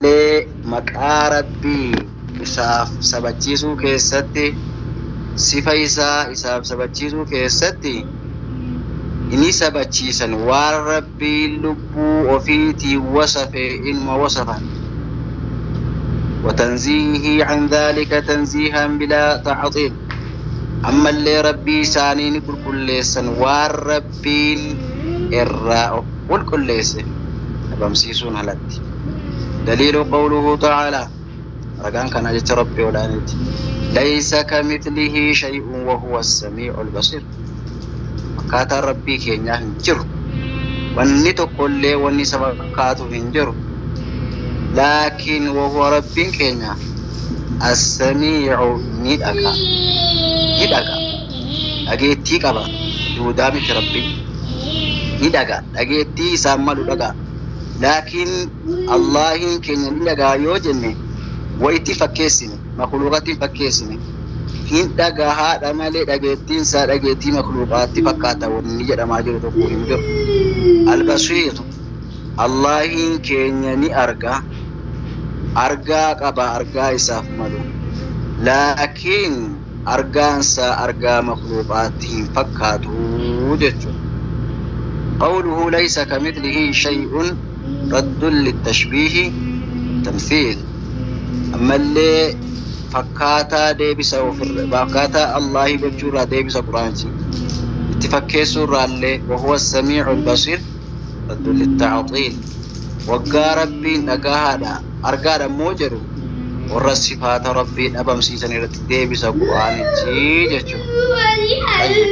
Maqaa Rabbii isaaf sabachiisuu keessatti, sifa isaa isaaf sabachiisuu keessatti inni sabachiisan waan Rabbiin lubbuu ofiitiin wasafe inuma wasafan. وتنزيهه عن ذلك تنزيها بلا تعطيل. أما اللي ربي سانين كل كل والربين الراء كل كل بمسيسون هلت. دليل قوله تعالى رقان كان جت ربي ولا نت ليس كمثله شيء وهو السميع البصير. فكاتا ربي كينيا هنجر wanni tokkollee wanni isa fakkaatu hin jiru. Laakiin wahuwa rabbiin keenya as-samii'u ni dhaga, ni dhaga, dhageettii qaba. Duudaa miti, rabbiin ni dhaga, dhageettii isaan malu dhaga. Laakiin Allaahiin keenya ni dhagaa yoo jenne wayitti fakkeessine, makluuqatti fakkeessine. Hin dhagahaadha malee dhageettiin isaa dhageettii makluuqaatti fakkaata wanni jedhamaa jiru tokko hin jiru. Albasiir, Allaahiin keenya ni arga, argaa qaba, argaa isaaf malu. Laakiin argaansaa argaa makluuqaatti hin fakkaatu jechuudha. قوله ليس كمثله شيء رد للتشبيه تمثيل. أما اللي فكاتا ديبسا فكاتا الله gochuurraa deebisa quraanchi itti fakkeessuurraallee. وهو السميع البصير رد للتعطيل. Waggaa rabbiin dhagahaadha argaadha immoo jedhu warra sifaata rabbii dhabamsiisan irratti deebisa quraanichi jechuudha.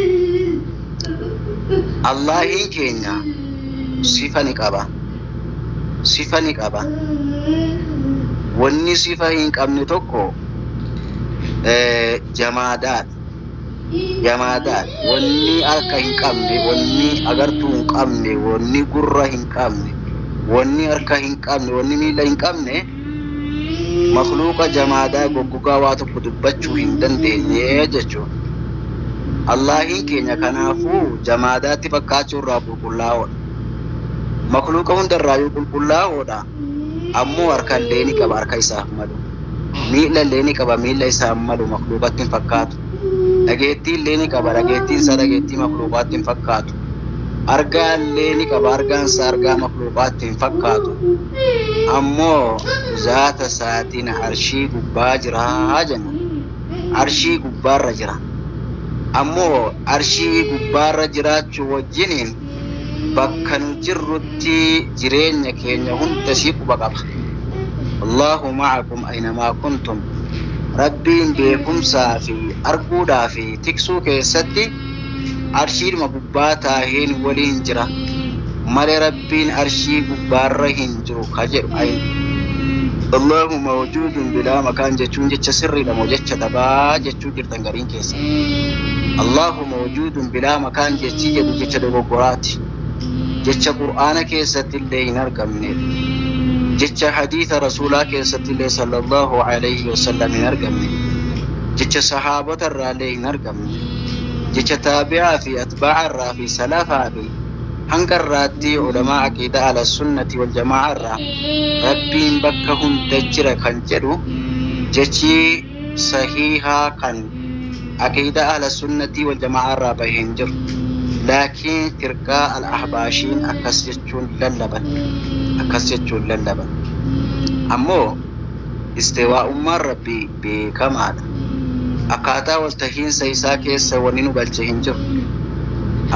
Allaahiin keenya sifa ni qaba. Sifa ni qaba. Wanni sifa hin qabne tokko jamaadaadha. Jamaadaadha. Wanni harka hin qabne, wanni agartuu hin qabne, wanni gurra hin qabne, wanni harka hin qabne, wanni miila hin qabne makluuqa jamaadaa goggogaa waa tokko dubbachuu hin dandeenye jechuudha. Allaahiin keenya kanaafuu jamaadaatti fakkaachuu irraa qulqullaa'oodha. Makluuqa hundarraayyuu qulqullaa'oodha. Ammoo harka illee ni qaba, harka isaaf malu. Miila illee ni qaba, miila isaaf malu, makluuqatti hin fakkaatu. Dhageettii illee ni qaba, dhageettiin isaa dhageettii makluuqaatti hin fakkaatu. Argaa illee ni qaba, argaan isaa argaa makluuqaatti hin fakkaatu. Ammoo zaata isaatiin arshii gubbaa jira jenna. Arshii gubbaarra jira. Ammoo arshii gubbaarra jiraachuu wajjiniin bakka nu jirrutti jireenya keenya hunda sii quba qaba. الله معكم أينما كنتم. Rabbiin beekumsaa fi arguudhaa fi tiksuu keessatti arshiidhuma gubbaa taaheen waliin jira malee rabbiin arshii gubbaarra hin jiru ka jedhu ayin. الله موجود بلا مكان jechuun jecha sirriidha moo jecha dabaa jechuu jirtan gariin keessa. الله موجود بلا مكان jechi jedhu jecha dogoggoraati. Jecha qur'aana keessatti illee hin argamne. Jecha hadiisa rasuulaa keessatti illee صلى الله عليه وسلم hin argamne. Jecha sahaabota irraa illee hin argamne. Jecha taabi'aa fi atbaa'a irraa fi salafaa fi hanga irraatti ulamaa aqiidaa أهل السنة والجماعة irraa rabbiin bakka hunda jira kan jedhu jechi sahiihaa kan aqiidaa أهل السنة والجماعة irraa bahe hin jiru. Laakiin firqaa al-ahbaashiin akkas jechuun lallaban. Akkas jechuun lallaban. Ammoo istiwaa'ummaan rabbii beekamaadha. Akkaataa waltahiinsa isaa keessa wanni nu galche hin jiru.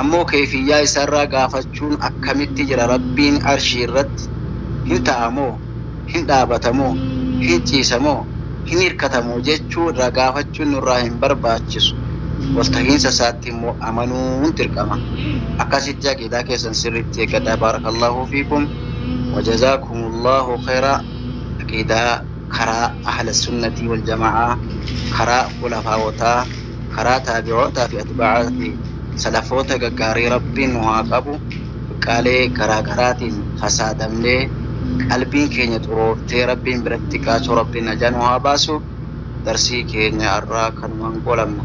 Ammoo keefiyyaa isaarraa gaafachuun akkamitti jira rabbiin arshii irratti hin ta'amoo, hin dhaabatamoo, hin ciisamoo, hin hirkatamoo jechuu irraa gaafachuun nurraa hin barbaachisu. Waltahiinsa isaatti immoo amanuun dirqama. Akkasitti aqiidaa keessan sirriitti eeggadhaa. بارك الله فيكم وجزاكم الله خيرا. Aqiidaa karaa أهل السنة والجماعة, karaa khulafaawotaa, karaa taabi'ootaa fi atbaa'aa fi salafoota gaggaarii rabbiin nu haa qabu. Qaalee garaa garaatiin fasaadamnee qalbiin keenya xurooftee rabbiin biratti qaachuu rabbiin najaa nu haa baasu. Darsii keenya irraa kanumaan qolamna.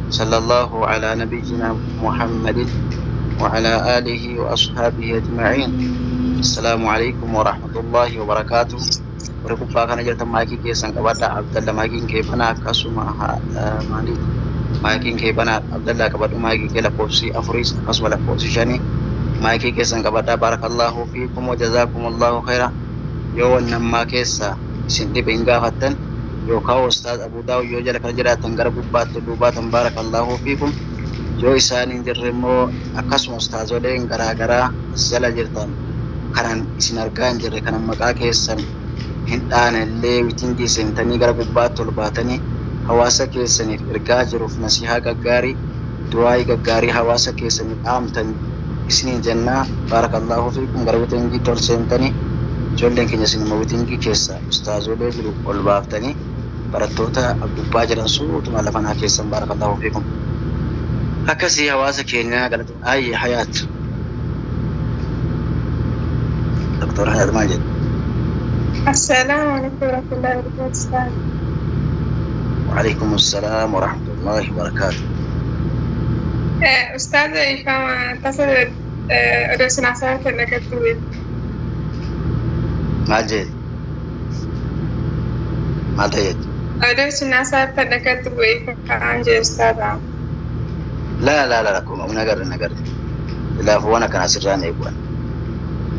صلى الله على نبينا محمد وعلى آله وأصحابه أجمعين. السلام عليكم ورحمة الله وبركاته. Warri gubbaa kana jirtan maayikii keessan qabadha. Abdalla, maayikiin kee banaa. Akkasuma maaliif maayikiin kee banaa? Abdallaa, qabadhu maayikii kee. Lakkoofsi afuris akkasuma lakkoofsi shanii maayikii keessan qabadha. Barakallahu fiikum wa jazaakumullahu khaira. Yoo wannammaa keessa isin dhibe hin gaafattan yookaan Ustaaz Abu Daawud yoo jala kana jiraatan gara gubbaatti duubaatan, barakallahu fiikum. Yoo isaan hin jirre immoo akkasuma ustaazoleen garaa garaa as jala jirtan, kanan isin argaa hin jirre, kanan maqaa keessan hin dhaane illee, waitingii seentanii gara gubbaatti ol baatanii hawaasa keessaniif ergaa jiruuf nasihaa gaggaarii, du'aayii gaggaarii hawaasa keessaniif dhaamtan isiniin jennaa. Barakallahu fiikum. Gara waitingii ol seentanii, ijoolleen keenya isin immoo waitingii keessa ustaazolee jiru ol baaftanii barattoota gubbaa jiran suutuma lafanaa keessan. Barakallahu fiikum. Akkasii hawaasa keenya galata. Ayyi Hayaat, Doktor Hayaat, maal jedhu? السلام عليكم ورحمة الله وبركاته. وعليكم السلام ورحمة الله وبركاته. أستاذ إفهم تصل أدرس نصائح لك. Maal jedhe? Maal ta'e? أدرس نصائح لك إفهم أستاذ. لا لا لا, kun hin agarre, hin agarre. Silaafu waan akkanaa sirraan eeguwan.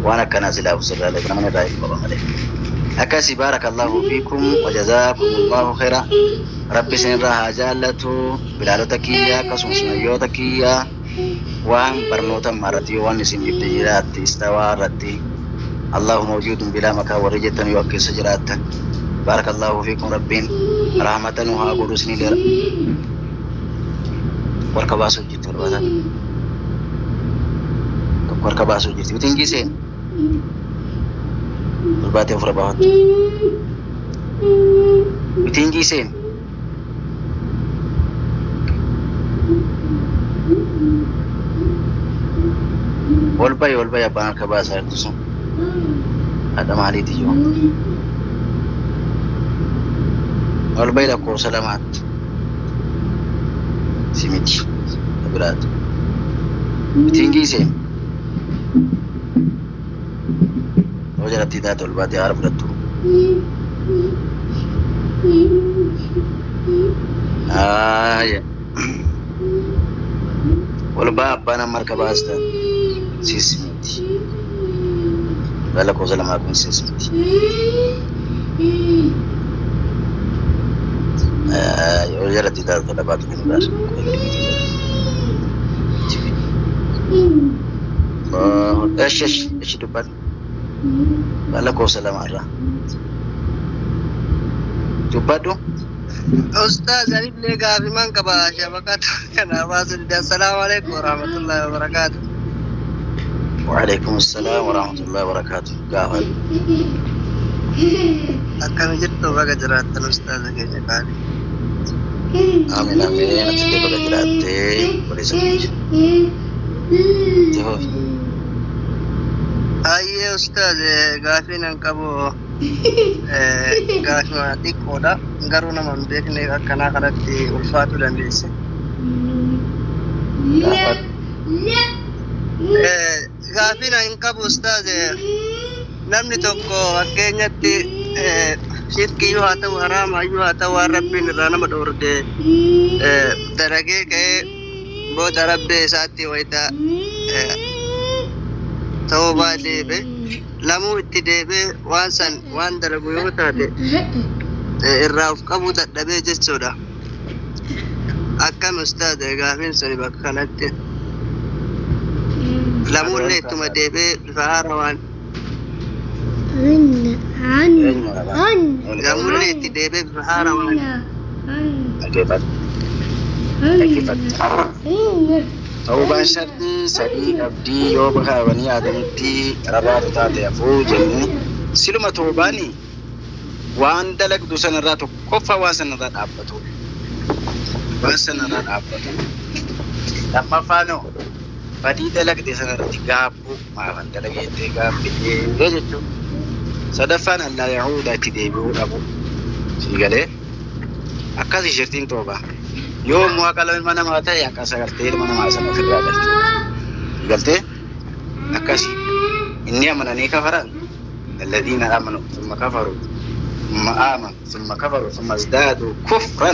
Waan akkanaa silaafu sirraa eegu, namni irraa eegu qaba malee. Akkasii, baarakallahu fiikum wa jazaakumullahu khaira. Rabbi isinirraa haa jaallatu. Bilaalota kiyya, akkasumas sumayyoota kiyya, waan barnoota ammaa irratti yoo waan isin dhibde jiraatte, istawaa irratti, Allahu mawjuudun bilaa makaa warri jettan yoo keessa jiraattan, baarakallahu fiikum. Rabbiin rahmata nu haa godhu isinii. Warka baasuu jirti, barbaatan tokko harka baasuu jirti. Waitingii seen barbaatee ofirra baafattu. Waitingii seen. Ol bahi, ol bahi. Abbaan harka baasaa jirtu sun haadha maaliiti yoo? Ol bahi lakkoofsa lamaatti. Si miti, biraatu. Waitingii seen. Yoo jalatti taate ol baatee haara fudhattu. Haaya. Ol baa, abbaan amma harka baastan. Sis miti. Lakkoofsa lamaa kun sis miti. Yoo jalatti taate ol baatu kun baasa. Eshi, eshi, eshi, dubbadhu. Lakkoofsa lamaarraa. Dubbadhu. Ustaaz, anillee gaafiman qaba, shabaqata kana baasuu dide. Assalaamu alaikum warahmatullahi wabarakaatu. وعليكم السلام ورحمة الله وبركاته. Gaafadhu. Akkam jirtu? Baga jiraattan, ustaaza keenya qaalii. Amiin, amiin. Ati illee baga jiraattee, obboleessa keenya. Itti fufi. Hayyee ustaaz, gaafii nan qabu gaafima xiqqoodha. Garuu nama hin beekne akkanaa kanatti ulfaatuu dandeesse. Gaafadhu. Gaafii nan qabu ustaaz, namni tokko fakkeenyatti shirkiyyuu haa ta'u, haraamayyuu haa ta'u, waan rabbiin irraa nama dhoorge dalagee ka'ee booda rabbii isaatti wayita tawbaa deebe, lamuu itti deebee waan san waan dalagu yoo taate, irraa of qabuu dadhabee jechuudha. Akkam ustaaz, gaafiin suni bakka kanatti lamuullee ittuma deebee bifa haarawaan lamuullee itti deebee bifa haarawaan. Dhaggeeffadhu. Dhaggeeffadhu. Tawbaan shartii sadii qabdii. Yoo bakaawanii yaadanitti rarraatu taate hafuu jenne, siluma tawbaani waan dalagdu sanarraa tokkoffaa waan sanarraa dhaabbatu. Waan sanarraa dhaabbatu. Lammaffaanoo badii dalagde sanarratti gaabbuu, maafan dalagee jettee gaabbitee jechuudha. Sadaffaan allaa yahuuda, itti deebi'uu dhabu. Sii galee? Akkasii shirtiin toobaa. Yoo immoo haqa ilma namaa ta'e, akka sagartee ilma namaa sana ofirraa galchuudha. Sii galtee? Akkasii. Inni amananii kafaran, alladhiina amanu thumma kafaru. ثم آمنوا ثم كفروا ثم ازدادوا كفرا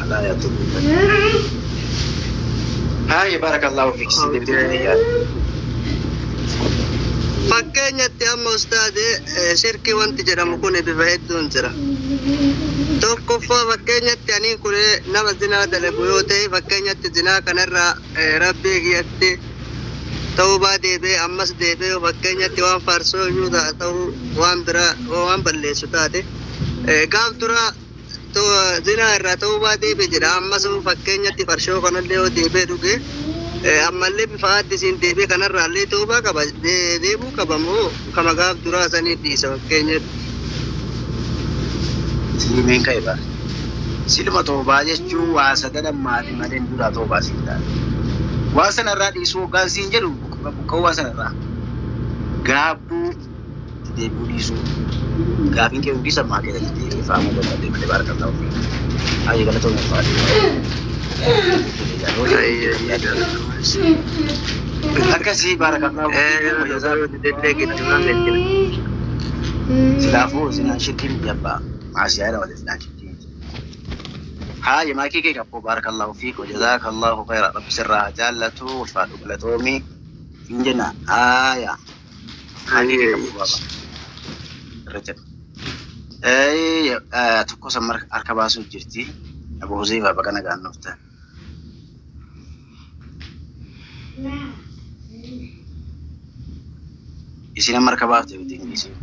لا يتوبون. هاي بارك الله فيك سيدي بدي. Fakkeenyatti amma ustaade, shirkii wanti jedhamu kun bifa hedduun jira. Tokkoffaa, fakkeenyatti aniin kun nama zinaa dalagu yoo ta'e, fakkeenyatti zinaa kanarraa rabbii kiyyatti ta'uubaa deebi'ee, ammas deebi'ee fakkeenyatti waan farsoo iyyuu ta'u, waan biraa waan balleessu taate, gaaf dura zinaa irraa ta'uubaa deebi'e jedha, ammas fakkeenyatti farshoo kanallee yoo deebi'ee dhuge, ammallee bifa addisiin deebi'ee kanarraallee ta'uubaa qaba deebuu qaba moo kama gaaf duraa sanii dhiisa fakkeenyatti? Siimeen ka'e bara. Silma toobaa jechuun waa sadan ammaati malee duraa toobaa siin taate. Waa sanarraa dhiisuu hoggaan siin jedhu, buqqa'uu waa sanarraa. Gaabbuu deebi'uu dhiisuu. Gaafiin kee hundi sammaa keessatti deebi'ee faamuu barbaadde malee. Baarakallahu fiik. Ayyi, galatoomuu faadhi. Akkasii, baarakallahu fiik. Silaafuu zinaan shirkii miti abbaa. Maasiyaa malee zinaan shirkii miti. Haaya, maakii kee qabu. Baarakallahu fiik wa jazaakallahu khayra. Rabbi sirraa jaallatu, ulfaadhu, galatoomi. Hin jenna haaya. Maakii kee qabu baaba. Irra jedhu. Tokko san harka baasuu jirti. Abu Huzaifa, baga nagaan dhuftan. Isin amma harka baafte miti Ingilizii.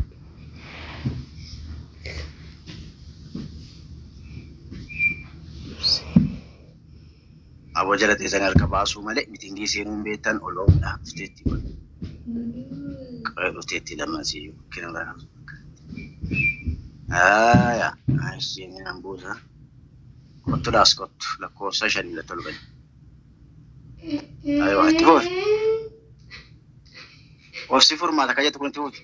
Aboo, jala teessanii harka baasuu malee mitingii seenuu hin beektan. Ol ba'uudhaaf dhufteetti kun. Qabee dhufteetti lammasiyyuu kennuudhaan. Haaya, isheen nan buusa. Kottu laas kottu, lakkoofsa shanii irratti ol bani. Aywa, itti fufi. Obsi furmaata akka jettu kun itti fufi.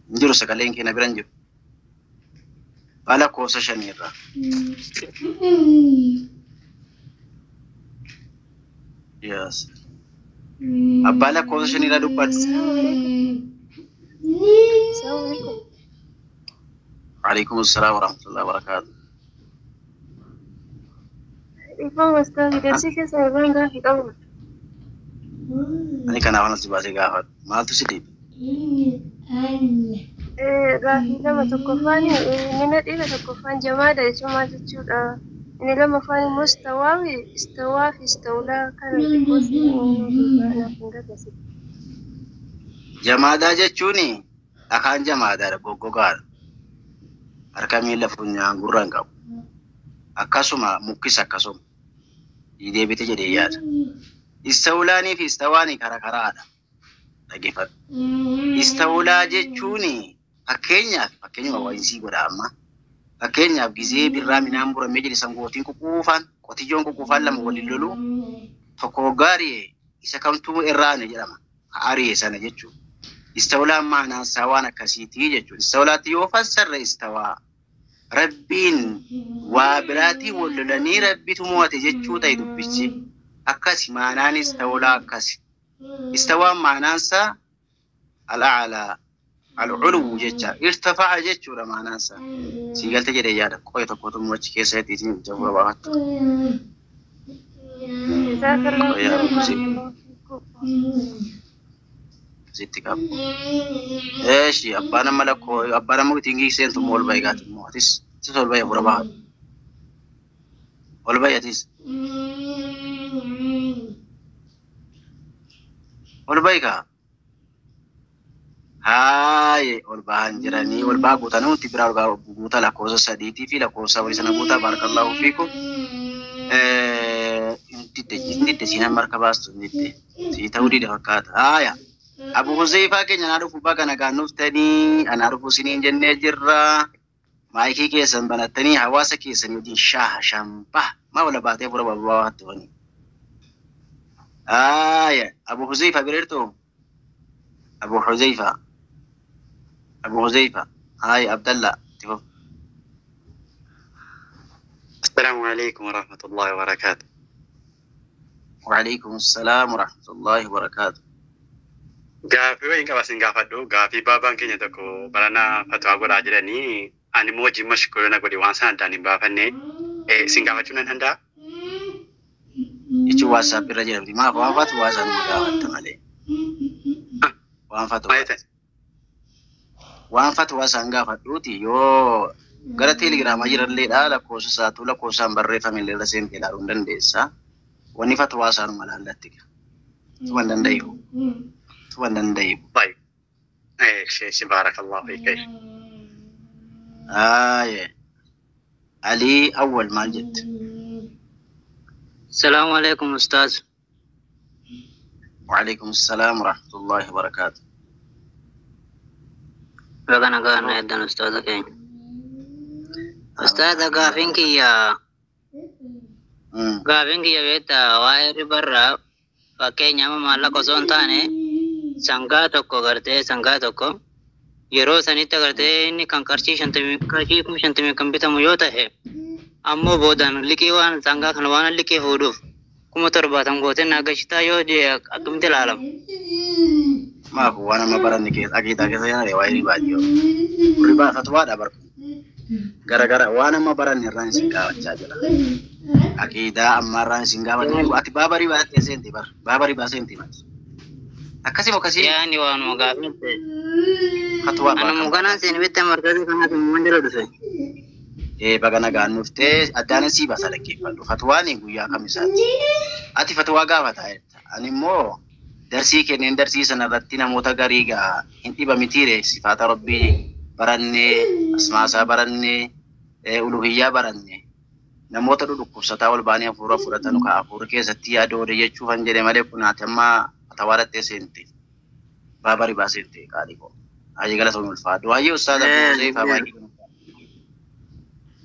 Hin jiru, sagaleen keenya bira hin jiru. Baala lakkoofsa shanii irraa. Yes. Abbaa lakkoofsa shanii irraa dubbatu. Assalamu alaikum. Alaikum assalam wa rahmatullahi wa barakatuh. Dhiifama ustaazi, darsii keessa irraan gaafii qabu. Ani kanaaf anas baasee gaafadhu. Maaltu si dhiibe? Gaafii lama. Tokkoffaan inni na dhiibe, tokkoffaan jamaadha jechuun maal jechuudha? Inni lammaffaan immoo istawaa fi istawlaa kana xiqqoo naaf hin galle. Jamaadaa jechuun dhakaan jamaadaadha, goggogaadha. Harka, miila, funyaan, gurra hin qabu. Akkasuma mukkis akkasuma. Deebite jedhee yaada. Istawlaanii fi istawaanii kara karaadha. Dhaggeeffadhu. Istawlaa jechuun fakkeenyaaf, fakkeenyuma wayinsii godha amma. Fakkeenyaaf, gizee birraa midhaan muramee jedhe, sangootiin kukuufaan, qotiyyoon kukuufaan lama waliin lolu, tokko gaarii isa kamtuu irraane jedhama. Ari'e sana jechuudha. Istawlaan maanaan isaa waan akkasiitii jechuudha. Istawlaatti yoo fassarre, istawaa rabbiin waa biraatiin wal lolanii rabbitu mo'ate jechuu ta'e dubbichi. Akkasi maanaan istawlaa akkasi. Istawaan maanaan isaa al'aalaa al'uluu jecha, irtafa'a jechuudha maanaan isaa. Sii galte jedhee yaada. Qo'e tokkotu achi keessa ittiin jabura baafattu. Jazakallahu Qo'ee khairan. Sitti qabu. Eeshi, abbaan amma lakkoo abbaan amma ittiin seentu immoo ol ba'i gaati immoo atis ol ba'i, afura baha. Ol ba'i, atis. Ol ba'i kaa. Haaye, ol bahan jiranii, ol baha guutanii wanti biraa ol baha guuta, lakkoofsa sadiitii fi lakkoofsa afurii sana guutaa. Baarakallahu fiikum. Hin didde, siin amma harka baastu hin didde. Sii ta'uu dide fakkaata. Haaya. Abu Huzaifa keenya, anaa dhufu, baga nagaan dhuftanii, anaa dhufu isiniin jennee jirra. Maayikii keessan banattanii hawaasa keessan wajjin shaaha shambaa maa wala baatee fura babaa waatti. Haaya, Abu Huzaifa bira jirtu? Abu Huzaifa. Abu Huzaifa. Haaya, Abdallah. Tifaf. السلام عليكم ورحمة الله وبركاته. وعليكم السلام ورحمة الله وبركاته. Gaafii wayiin qaba sin gaafadhu. Gaafii baabaan keenya tokko baranaa fatwaa godhaa jedhanii ani immoo wajjin mashkuulana godhe waan sana addaan hin baafanne sin gaafachuu nan danda'a. Jechuun WhatsApp irra jedhamti. Maaf waan fatwaa sanuma gaafatta malee. Waan fatwaa. Maal jettan? Waan fatwaa isaan gaafadhuuti yoo gara teelegiraamaa jiralleedha lakkoofsa isaatu lakkoofsaan barreeffame illee irra seentee ilaaluu hin dandeessa. Wanni fatwaa isaanuma laallatti. Tuma hin danda'ibu. Tuma hin danda'ibu. طيب ايش ايش بارك الله فيك ايش Aaye. Alii Awwal maal jette? السلام عليكم أستاذ. وعليكم السلام ورحمة الله وبركاته. Baga nagaan eeddan ustaaza keenya. Ustaaza gaafiin kiyya gaafiin kiyya beektaa waa'ee ribarraa fakkeenya amma maallaqa osoo hin taane sangaa tokko gartee sangaa tokko yeroo sanitti agartee inni kan qarshii shantamii qarshii 50,000 kan bitamu yoo ta'e ammoo boodaan liqii waan sangaa kana waan liqii fuudhuuf 70,000 gootee naa gashitaa yoo jee akkamitti ilaalama? Maaf waan amma baranne keessa aqiidaa keessa yaade waa'ee ribaati yoo. Ribaa fatwaadha barku. Gara gara waan amma baranne irraan isin gaafachaa jira. Aqiidaa amma irraan isin gaafachaa jiru. Ati baaba ribaa seenti bar. Baaba ribaa seenti mati. Akkasii akkasii Yaani waanuma gaafiin ta'e. Fatwaa Ana baaka. Mukanaan seen bitte markaza kanaaf immoo jala dhufe. Ee baga nagaan dhuftee addaanin sii baasa dhaggeeffadhu. Fatwaan guyyaa kamisaati. Ati fatwaa gaafataa jirta. Ani immoo darsii kenneen darsii sana irratti namoota garii gaa hin dhiba mitiire sifaata rabbii barannee asmaasaa barannee uluhiyyaa barannee namoota dhukkubsataa ol baanii hafuura fudhatan ka hafuura keessatti yaada jechuufan jedhe malee kun ati amma fatawaa seente. Baaba ribaa seente qaalii koo. Hayyee galatoomii ulfaadhu. Hayyee ustaaza Huzeyfaa baay'ee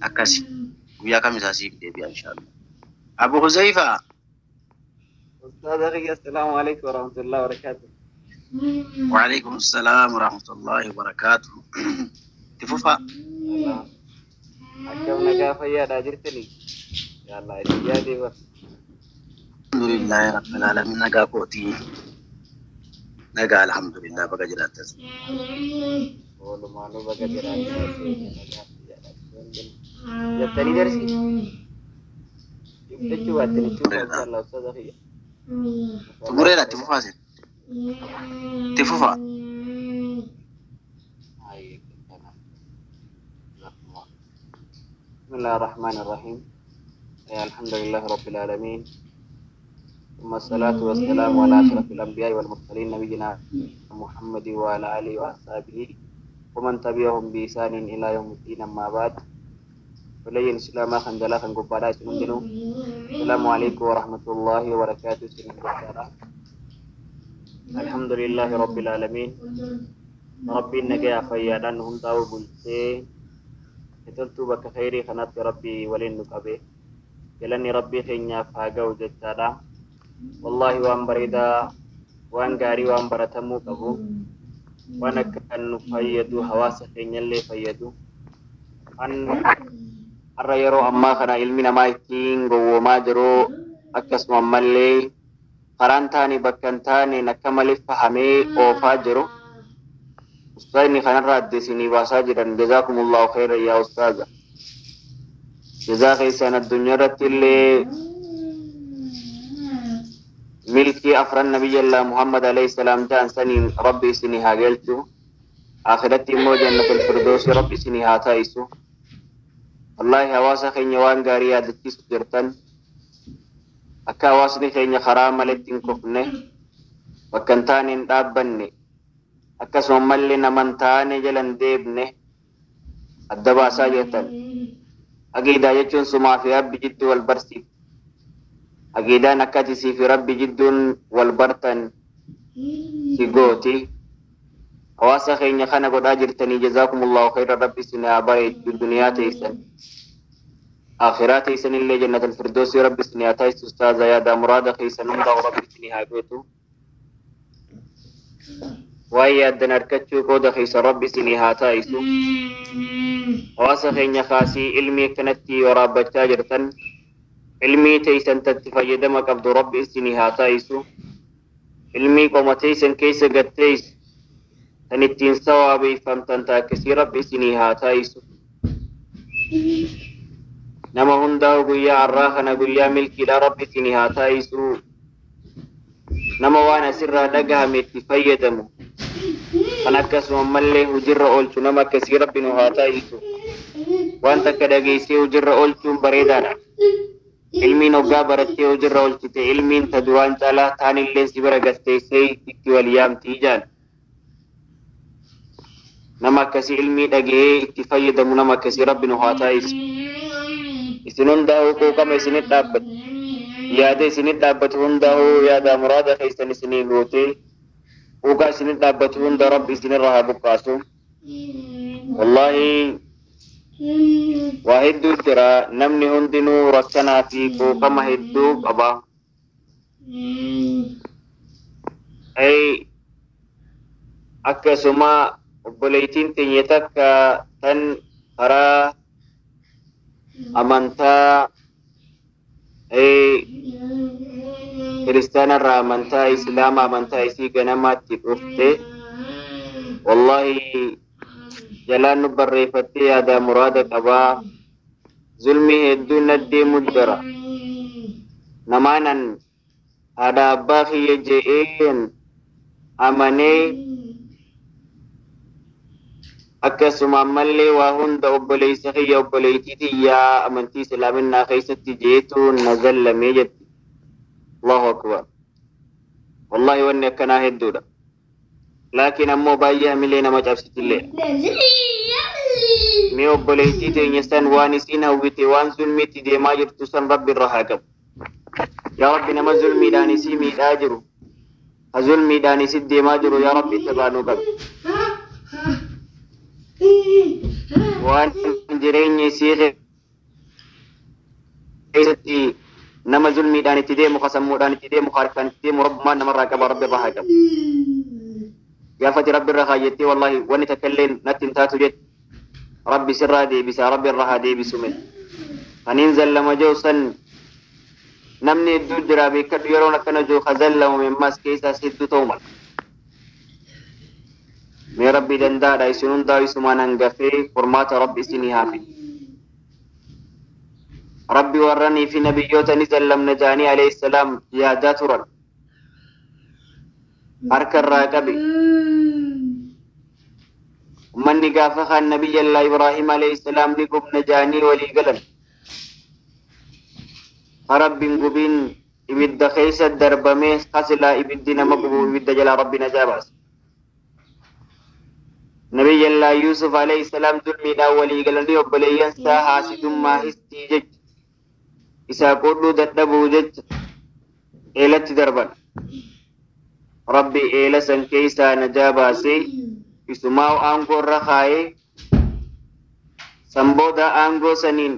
akkasi guyyaa kamisaa siif deebi'a inshaallah. Abu Huzeyfaa. أستاذ أخي السلام عليكم ورحمة الله وبركاته. وعليكم السلام ورحمة الله وبركاته. Tifufa. Akkam nagaa fayyaadhaa jirtanii? Yaa Allah, isin yaadee bar. الحمد لله رب العالمين nagaa kooti. Nagaa alhamdulillah baga jiraattas. Walumaanuu baga jiraattan nagaa fayyaadhaa. Jettanii darsi? Jechuu baattanii itti fufaa inshallah أستاذ أخي. Xumureera itti fufaa sin. Itti fufaa. بسم الله الرحمن الرحيم الحمد لله رب العالمين ثم الصلاة والسلام على أشرف الأنبياء والمرسلين نبينا محمد وعلى آله وأصحابه ومن تبعهم بإحسان إلى يوم الدين أما بعد ولي الإسلام خندلا خنقبالا سنندنو السلام عليكم ورحمة الله وبركاته سنندنو الحمد لله رب العالمين ربي نجا فيادان هم تاو بلسي تلتو بك خيري خنات ربي ولين نقبه يلني ربي خينيا فاقا وجتادا والله وان بريدا وان غاري وان برتمو قبو وانا كان فيدو حواس خينيا اللي فيدو ان har'a yeroo ammaa kana ilmi namaa ittiin gowwoomaa jiru akkasuma ammallee karaan taane bakka hin taaneen akka malee fahamee oofaa jiru. Ustaazni kanarraa adda isinii baasaa jiran jazaakumullahu khayran yaa ustaaza. Jazaa keessan addunyaa irratti illee milkii afran nabiyyallaa Muhammad alayhi salaam ta'an saniin rabbi isinii haa galchu. Akhiratti immoo jannatul firdoosi rabbi isinii haa taa'isu. Wallahi hawaasa keenya waan gaarii yaadachiisu jirtan akka hawaasni keenya karaa maletti hin kufne bakka hin taane hin dhaabbanne akkasuma mallee nama hin taane jala hin deebne adda baasaa jirtan. Aqiidaa jechuun sumaa fi rabbi jidduu wal barsiif. Aqiidaan akka ati sii fi rabbi jidduun wal bartan si gooti. Hawaasa keenya kana godhaa jirtanii jazaakumullahu khayran rabbi isin haa bareechu duniyaa teessan. Akhiraa teessan illee jannatul firdoosi rabbi isin haa taasisu ustaaza yaada muraada keessan hundaa rabbi isin haa gootu. Waa'ee yaaddan harkachuu qooda keessan rabbi isin haa taasisu. Hawaasa keenya kaasii ilmii akkanatti waraabbachaa jirtan ilmii teessan tatti fayyadama qabdu rabbi isin haa taasisu. Ilmii qoma teeysan keessa gatteeysu tan ittiin sawaabeeffamtan taakkisii Rabbi isinii haa taayisu. Nama hundaa'u guyyaa har'aa kana guyyaa milkiidha Rabbi isinii haa taayisu. Nama waan asirraa dhagahame itti fayyadamu kan akkasuma ammallee hujirra oolchu nama akkasii Rabbi nu haa taayisu. Waan takka dhageessee hujirra oolchuun bareedaadha. Ilmiin hoggaa barattee hojirra oolchite ilmiin ta duraan caalaa taanillee si bira gasteessee itti wal yaamtii jaan. Nama akkasii ilmii dhaga'ee itti fayyadamu nama akkasii Rabbi nu haa taayisu. Isin hundaa'uu quuqama isinit dhaabbatu. Yaada isinit dhaabbatu hundaa'uu yaada muraada keessan isinii guutee quuqaa isinit dhaabbatu hunda Rabbi isinirra haa buqqaasu. Wallaahi waa hedduu jira, namni hundinuu rakkanaa fi quuqama hedduu qaba. Ay akkasuma obboleettiin teenya takka tan karaa amantaa kiristaanarraa amantaa islaama amantaa isii ganamaatti dhufte, wallahi jalaan nu barreeffattee yaada muraada qabaa, zulmii hedduun naddeemu jira, namaanan haadha abbaa kiyya je'een amanee akkasuma ammallee waa hunda obboleessa kiyya obboleettii tiyyaa amantii islaaminaa keessatti jeetu na zallamee jetti. Allahu akbar. Wallahi wanni akkanaa hedduudha. Laakiin ammoo baay'ee hamilee nama cabsitillee. Mee obboleettii teenya san waan isiin hawwite waan zulmiitti deemaa jirtu san Rabbi irra haa qabu. Yaa Rabbi, nama zulmiidhaan isii miidhaa jiru, ha zulmiidhaan isit deemaa jiru, yaa Rabbi itti baanuu qabi. Waan jireenya isii keessatti nama zulmiidhaan itti deemu, ka sammuudhaan itti deemu, ka harkaan itti deemu, Rabbumaan namarraa qaba, Rabbi irraa haa qabu. Gaafati Rabbi irra kaayyattee wallahi wanni takka illee natti hin taatu jette, Rabbi sirraa deebisa, Rabbi irraa haa deebisu. Mee kaniin zallama jiru san namni hedduu jira beekadhu, yeroon akkana jiru ka zallamu ammas keessaas hedduu ta'u mala. Mee Rabbi danda'aadha, isin hundaa isumaan hangafee furmaata Rabbi isinii haa fidu. Rabbi warranii fi nabiyyoota ni zallamna jaanii alayhi salaam yaadaa turan harka irraa qabe. Ummanni gaafa kan Nabiyyallaa Ibraahim alayhi salaam ni gubna jaanii walii galan. Rabbiin gubiin ibidda keessa darbamee kasilaa ibiddi nama gubu ibidda jalaa Rabbi najaa baase. Nabiyyallaa Yusuf alayhi salaam zulmiidhaan walii galanii obboleeyyan isaa haasidummaa histii jecha isaa qudhuu dadhabuu jecha eelatti darban. Rabbi eela san keessaa najaa baasee isumaa aangoo irra kaayee san booda aangoo saniin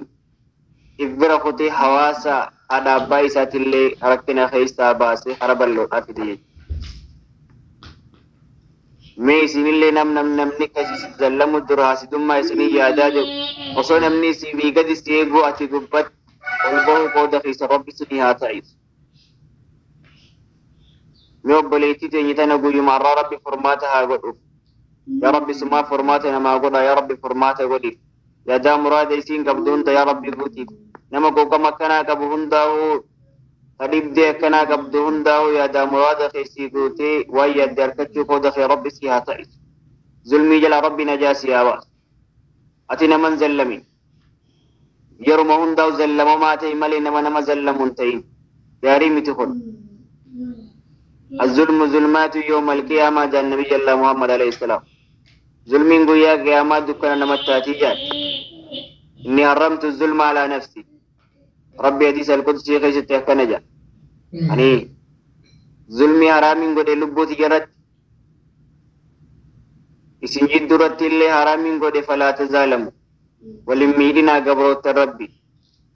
if bira kutee hawaasa haadha abbaa isaatillee rakkina keessaa baasee hara bal'oodhaa fide jechuudha. Mee isinillee nam nam namni akkasii zallamu dura hasidummaa isinii yaadaa jiru osoo namni isinii gadi si eeguu ati gubbatti ol bahuu qooda keessa Rabbi isinii haa ta'isu. Mee obboleettii teenya tana guyyuma har'aa Rabbi furmaata haa godhuuf. Yaa Rabbi, sumaa furmaata namaa godha, yaa Rabbi furmaata godhiif. Yaadaa muraada isiin qabdu hunda yaa Rabbi guutiif. Nama quuqama akkanaa qabu hundaa'uu ta dhibdee akkanaa qabdu hundaa'uu yaadaa muraada keessii guutee waan yaadde harkachuu qooda kee Rabbi si haa ta'isu. Zulmii jala Rabbi najaa si haa baasu. Ati naman zallamin. Yeruma hundaa'u zallamamaa ta'e malee nama nama zallamu hin ta'in. Gaarii miti kun. الظلم ظلمات يوم القيامة جاء النبي الله محمد عليه السلام. ظلمين قيا قيامة دكنا نمتاتي جاء. إني حرمت الظلم على نفسي. ربي حديث القدسي خيشت يحكنا يعني ظلمي حرامين قد لبوتي جرت isin jidduratti illee haraamiin godhe falaa tazaalamu walin miidhinaa gabroota Rabbi.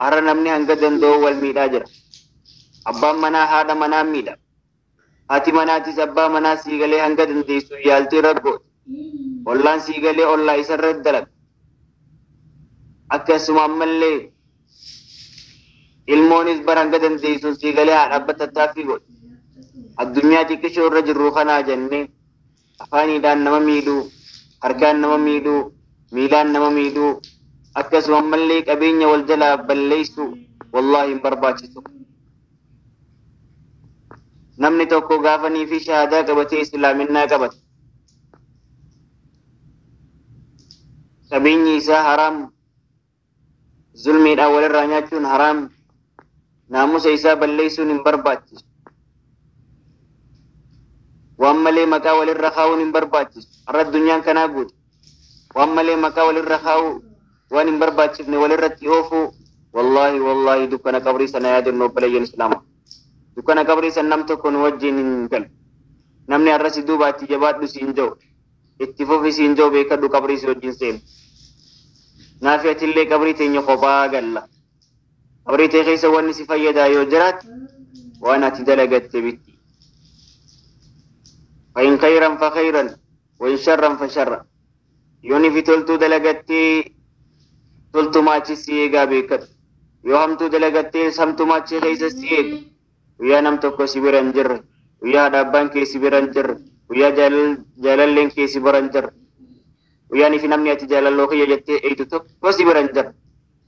Har'a namni hanga danda'u wal miidhaa jira. Abbaan manaa haadha manaa miidha, haati manaatis abbaa manaa siigalee hanga dandeessu yaaltii raggooti. Ollaan siigalee ollaa isarra dalaga. Akkasuma ammallee ilmoonis bara hanga dandeessu siigalee haadha abba tattaaffii godhi. Addunyaa xiqqishoo irra jirru kanaa jennee afaaniidhaan nama miidhuu, harkaan nama miidhuu, miilaan nama miidhuu, akkasuma ammallee qabeenya wal jalaa balleessu wallaahi hin barbaachisu. Namni tokko gaafanii fi shahaadaa qabatee islaaminaa qabate. Qabeenyi isaa haraam, zulmiidhaan walirraa nyaachuun haraam, naamusa isaa balleessuun hin barbaachisu. Waan malee maqaa walirra kaa'uun hin barbaachisu. Har'a addunyaan kanaa guute. Waan malee maqaa walirra kaa'uu, waan hin barbaachifne walirratti oofuu, wallaahi wallaahi dukkana qabrii sana yaadannoo obboleeyyan islaamaa. Dukkana qabrii san nam tokko nu wajjin hin galu. Namni har'a si duubaatti jabaadhu siin jiru, itti fufi siin jiru beekadhu qabrii si wajjin seenu. Naafi atillee qabrii teenya kophaa galla. Qabrii tee keessa wanni si fayyadaa yoo jiraate waan ati dalagatte bitti. فإن خيرا فخيرا وإن شرا فشرا. Yooni fi toltuu dalagattee toltumaa achi si eegaa beekadhu. Yoo hamtuu dalagattee hamtumaa achi keessa si eega. Guyyaa nam tokko si bira hin jirre, guyyaa haadha abbaan kee si bira hin jirre, guyyaa jaalalleen kee si bira hin jirre, guyyaan fi namni ati jaalalloo kiyya jettee eeytu tokko si bira hin jirre.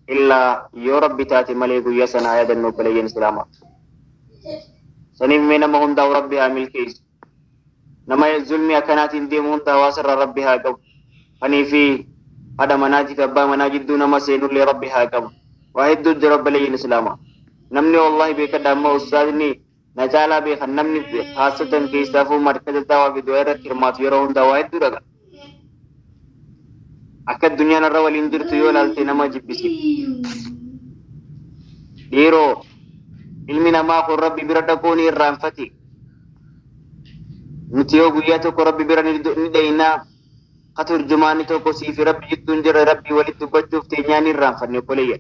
Illaa yoo rabbi taate malee guyyaa sana yaadannoo obboleeyyan islaamaa. Saniif mee nama hundaa'u rabbi haa milkeessu. Nama zulmii akkanaatiin deemu hunda hawaasarraa rabbi haa qabu. Kanii fi haadha manaatiif abbaa manaa jidduu nama seenullee rabbi haa qabu. Waa hedduu jira obboleeyyan islaamaa. Namni wallahi beekadha amma ustaazni na caalaa beekan namni haasatan keessaafuu markaza daawaa fi du'aa irratti hirmaatu yeroo hundaa waa hedduu dhaga. Akka addunyaan irra waliin jirtu yoo ilaalte nama jibbisiif. Dhiiroo ilmi namaa kun rabbi bira dhaquu ni irraanfate. Nuti yoo guyyaa tokko rabbi bira ni dhaynaa ka turjumaanni tokko siifi rabbi jidduun jira rabbii walitti dubbachuuf teenyaa ni irraanfanne obboleeyyan.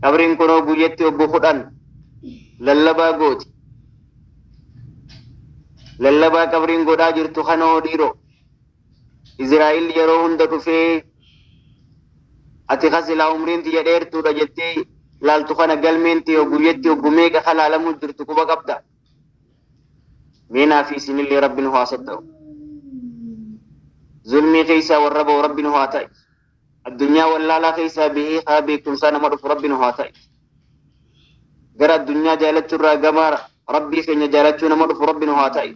Qabriin kunoo guyyatti obbo 10 lallabaa gooti. Lallabaa qabriin godhaa jirtu kanoo dhiiroo. Izraa'il yeroo hunda dhufee ati kasilaa umriin tiyya dheertuudha jettee laaltu kana galmeen tiyya guyyatti obbo meeqa kalaalamuu jirtu quba qabda. Meenaa fi isinillee rabbi nu haa satta'u. Zulmii keessaa warra ba'u rabbi nu haa ta'i. Addunyaa wallaalaa keessaa bahee haa beekumsaa nama dhufu rabbi nu haa ta'i. Gara addunyaa jaalachuurraa gama rabbii keenya jaalachuu nama dhufu rabbi nu haa ta'i.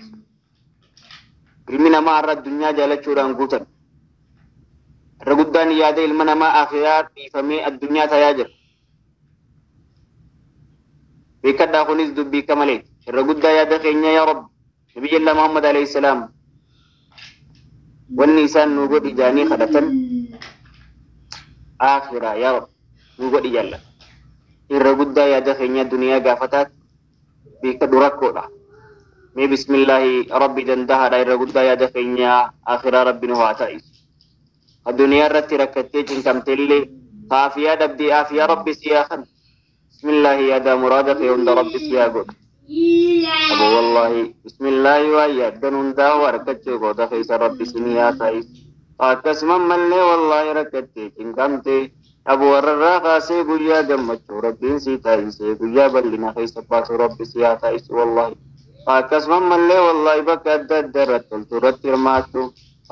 Ilmi namaa har'a addunyaa jaalachuudhaan guutan. Irra guddaan yaada ilma namaa akhiraa dhiifamee addunyaa tayaa jira. Beekadhaa kunis dubbii akka maleeti. Irra guddaa yaada keenya yaa Rabbi. Nabiyyallah Muhammad alayhi salaam wanni isaan nu godhi jaanii kadhatan akhiraa yaa Rabbi nu godhi jalla. Irra guddaa yaada keenya duniyaa gaafataat beekadhu rakkoodha. Mee bismillaahi rabbi dandahaadha irra guddaa yaada keenya akhiraa rabbi nu haa ta'isu. Addunyaa irratti rakkattee cinqamteellee kaafiyaa dhabdee aafiyaa rabbi si haa kennu. Bismillaahi yaada muraada kee hunda rabbi si haa godhu. Abu wallahi bismillaahi waan yaaddan hundaa harkachuu gooda keessa rabbi sinii haa ta'isu. Akkasuma mallee wallahi rakkattee cinqamtee abu warrarraa kaasee guyyaa gammachuu rabbiin si taasisee guyyaa bal'ina keessa baasu rabbi si haa ta'isu wallahi. Akkasuma mallee wallahi bakka adda addaa irratti toltu irratti hirmaattu.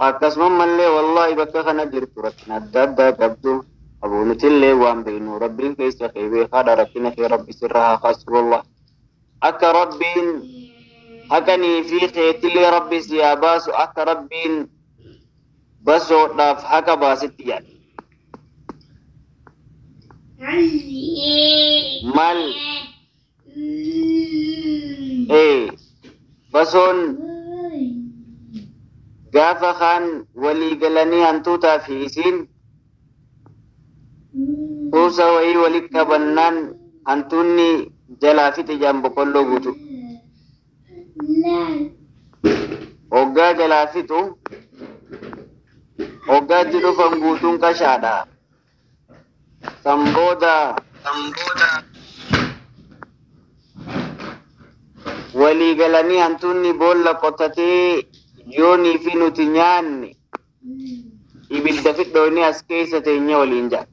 Akkasuma mallee wallahi bakka kana jirtu rakkina adda addaa qabdu. Abu nutillee waan beeknu rabbiin keessa kee beekaadha rakkina kee rabbi sirra haa kaasu wallahi. Akka rabbiin haqanii fi keetillee rabbi si haa baasu akka rabbiin basoodhaaf haqa baasetti yaada. Maal basoon gaafa kaan walii galanii hantuutaa fi isiin kuusa wayii walitti qabannaan hantuunni jalaa fixe jaan boqqolloo guutu. Hoggaa jalaa fixu hoggaatti dhufan guutuun qashaadha. San booda walii galanii hantuunni boolla qotatee yoonii fi nuti nyaanne ibidda fidhoonni as keessa teenya waliin jira.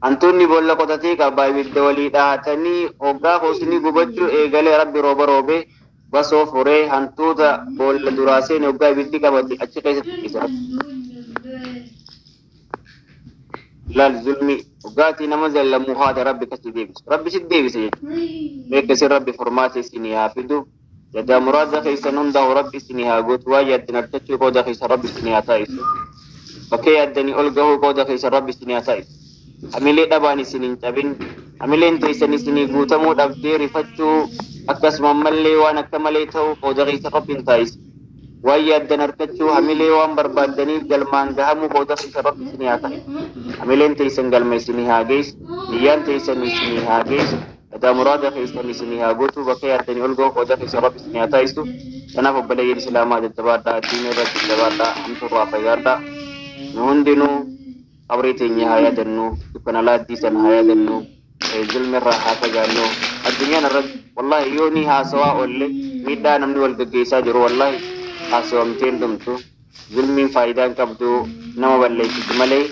Hantuunni boolla qotatee qaba ibidda walii dhahatanii hoggaa hoosni gubachuu eegalee rabbi rooba roobee Basoo furee hantuuta boolla duraa seene hoggaa ibiddi qabate achi keessatti isa. Laal zulmi hoggaatii nama zallamuu haata rabbi kasi deebisu. Rabbi si deebisa jechuudha. Beekasi rabbi furmaata isinii haa fidu. Yadaa muraada keessan hundaa'u rabbi isinii haa guutu. Waa yaaddan argachuu qooda keessa rabbi isinii haa taa'isu. Bakkee yaaddanii ol gahuu qooda keessa rabbi isinii haa taa'isu. Hamilee dhabaan isin hin cabin. Hamileen teessan isinii guutamuu dhabdee rifachuu akkasuma ammallee waan akka malee ta'uu qooda keessa rabbi hin taa'isu. Waan yaaddan argachuu hamilee waan barbaaddaniif galmaan gahamuu qooda keessa rabbi isinii haa taa'isu. Hamileen teessan galma isinii haa geessu. Niyyaan teessan isinii haa geessu. Yadaa muraada keessan isinii haa guutu. Bakka yaaddanii ol gahuu qooda keessa rabbi isinii haa taa'isu. Kanaaf obboleeyyiin Islaamaa jajjabaadhaa. Diinii irratti jajjabaadhaa. Hamtuurraa fagaadhaa. Nu hundinuu qabrii teenya haa yaadannu. Dukkana laaddii sana haa yaadannu. Zulmirraa haa fagaannu. Addunyaan irratti wallahi yoo ni haasawaa oolle miidhaa namni wal gaggeessaa jiru wallahi haasawamtee hin dhumtu. Zulmiin faayidaa hin qabdu nama balleessiti malee.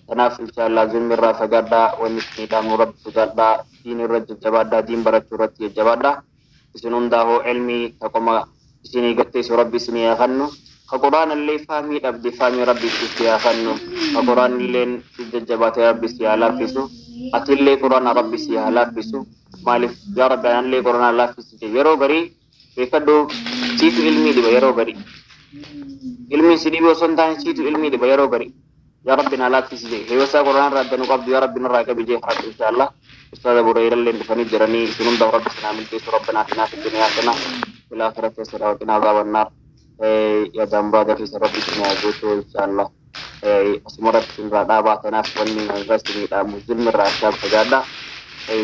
Kanaaf inshaallah zulmirraa fagaadhaa. Wanni isinii dhaamu rabbi sodaadhaa. Diin irra jajjabaadhaa. Diin barachuu irratti jajjabaadhaa. Isin hundaa'uu ilmii taqoma isinii gatteessu rabbi isinii haa kennu. Ka quraan illee faamii dhabde faamii rabbi itti haa kennu. Ka quraan illeen si jajjabaate rabbi si haa laaffisu. Ati illee quraana rabbi si haa laaffisu. Maaliif yaa rabbi anaan illee quraana laaffisi yeroo garii beekadhu siitu ilmii dhiba yeroo garii. Ilmiin si dhibe osoo hin taane siitu ilmii dhiba yeroo garii. Yaa rabbi na laaffisi jee. Heewasaa quraana irraa adda nu qabdu yaa rabbi nurraa qabi jee kadhadhu inshaallah. Ustaaz Abu Hurayra illee dhufanii jiranii isin hundaaf rabbi sinaa milkeessu rabbana atinaa fid dunyaa hasana fil aakhirati hasana wa qinaa azaaban naar. Yaadaan muraada keessa rabbi isin haa guutu inshaallah. Asuma irratti isinirraa dhaabaa kanaaf wanni irra isinii dhaamu zulmirraa akka fagaadha.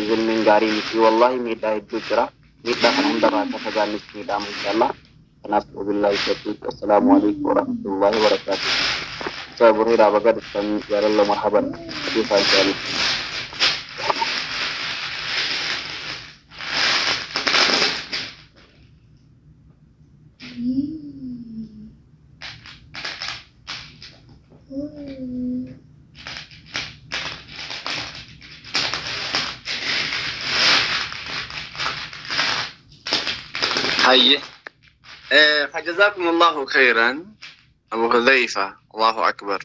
Zulmiin gaarii miti wallahi miidhaa hedduu jira. Miidhaa kana hundarraa akka fagaannu isinii dhaamu inshaallah. Kanaaf wabillahi tawfiiq. Assalaamu alaikum warahmatullahi wabarakaatuh. Ustaaz Abu Hurayra baga dhuftan jaalala marhaban. Kaifa inshaallah. حي فجزاكم الله خيرا أبو حذيفة. الله أكبر.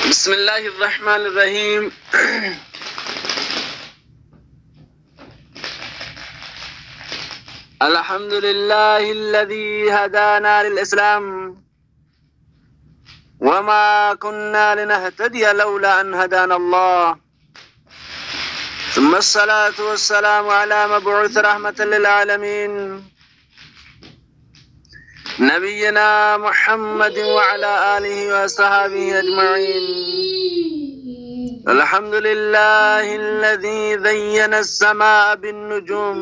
بسم الله الرحمن الرحيم. الحمد لله الذي هدانا للإسلام وما كنا لنهتدي لولا أن هدانا الله، ثم الصلاة والسلام على مبعوث رحمة للعالمين نبينا محمد وعلى آله وصحبه أجمعين. الحمد لله الذي زين السماء بالنجوم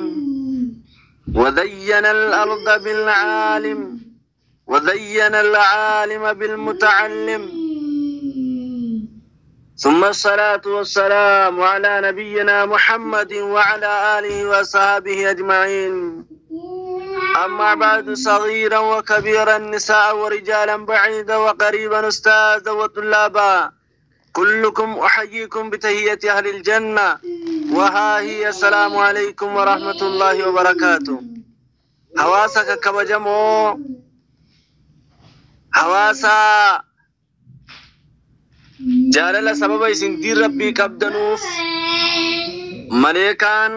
وزين الأرض بالعالم وزين العالم بالمتعلم، ثم الصلاة والسلام على نبينا محمد وعلى آله وصحبه أجمعين. أما بعد، صغيرا وكبيرا، نساء ورجالا، بعيدا وقريبا، أستاذا وطلابا، كلكم أحييكم بتحية أهل الجنة، وها هي السلام عليكم ورحمة الله وبركاته. حواسك كبجمو حواسا jaalala sababa isin diin rabbii qabdanuuf maleekaan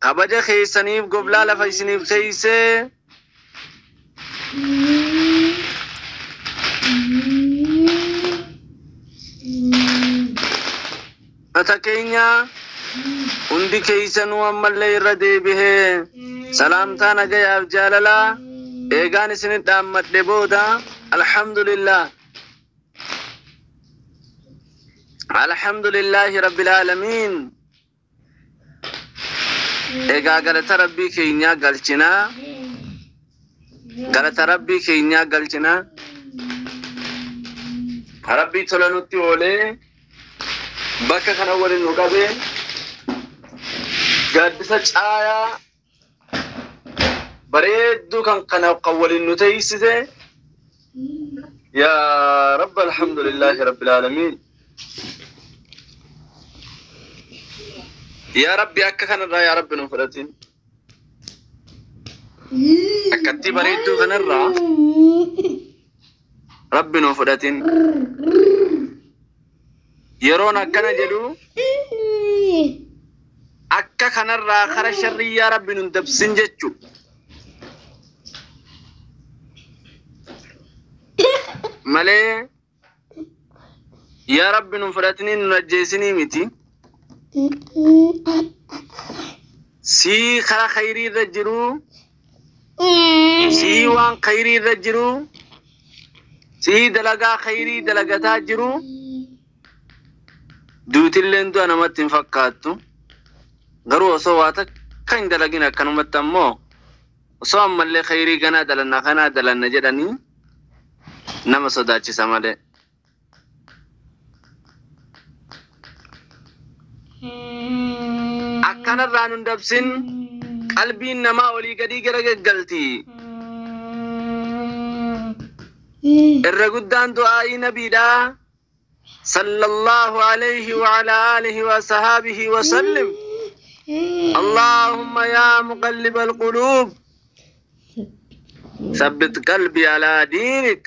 kabaja keessaniif goblaa lafa isiniif teessee mata keenya hundi keessanuu ammallee irra deebihee salaamtaa nagayaaf jaalalaa eegaan isinit dhaammadhe booda alhamdulillah. Alhamdulillahi rabbil aalamiin. Egaa galata rabbii keenyaa galchinaa. Galata rabbii keenyaa galchinaa. Rabbii tola nutti oolee bakka kana waliin nu qabee gaaddisa caayaa bareedduu kan kana kan waliin nu teessise yaa rabba alhamdulillahi rabbil aalamiin. Yaa Rabbi akka kanarraa yaa Rabbi nu fudhatin. Akkatti bareedduu kanarraa Rabbi nu fudhatin. Yeroon akkana jedhu akka kanarraa kara sharrii yaa Rabbi nun dabsin jechu. Malee yaa Rabbi nun fudhatinii nun ajjeesinii miti. Sii kara khayrii irra jiru, sii waan khayrii irra jiru, sii dalagaa khayrii dalagataa jiru, duutilleen du'a namatti hin fakkaattu. Garuu osoo waa takka hin dalagin akkanumatti ammoo osoo ammallee khayrii ganaa dalanna kanaa dalanna jedhanii nama sodaachisa malee. Akkanarraa nun dabsin qalbiin namaa olii gadii gara gaggalti. Irra guddaan du'aa'ii nabiidhaa. Sallallahu alayhi wa ala alihi wa sahaabihi wa sallim. Allahumma yaa muqallib alquluub. Sabbit qalbii alaa diinik.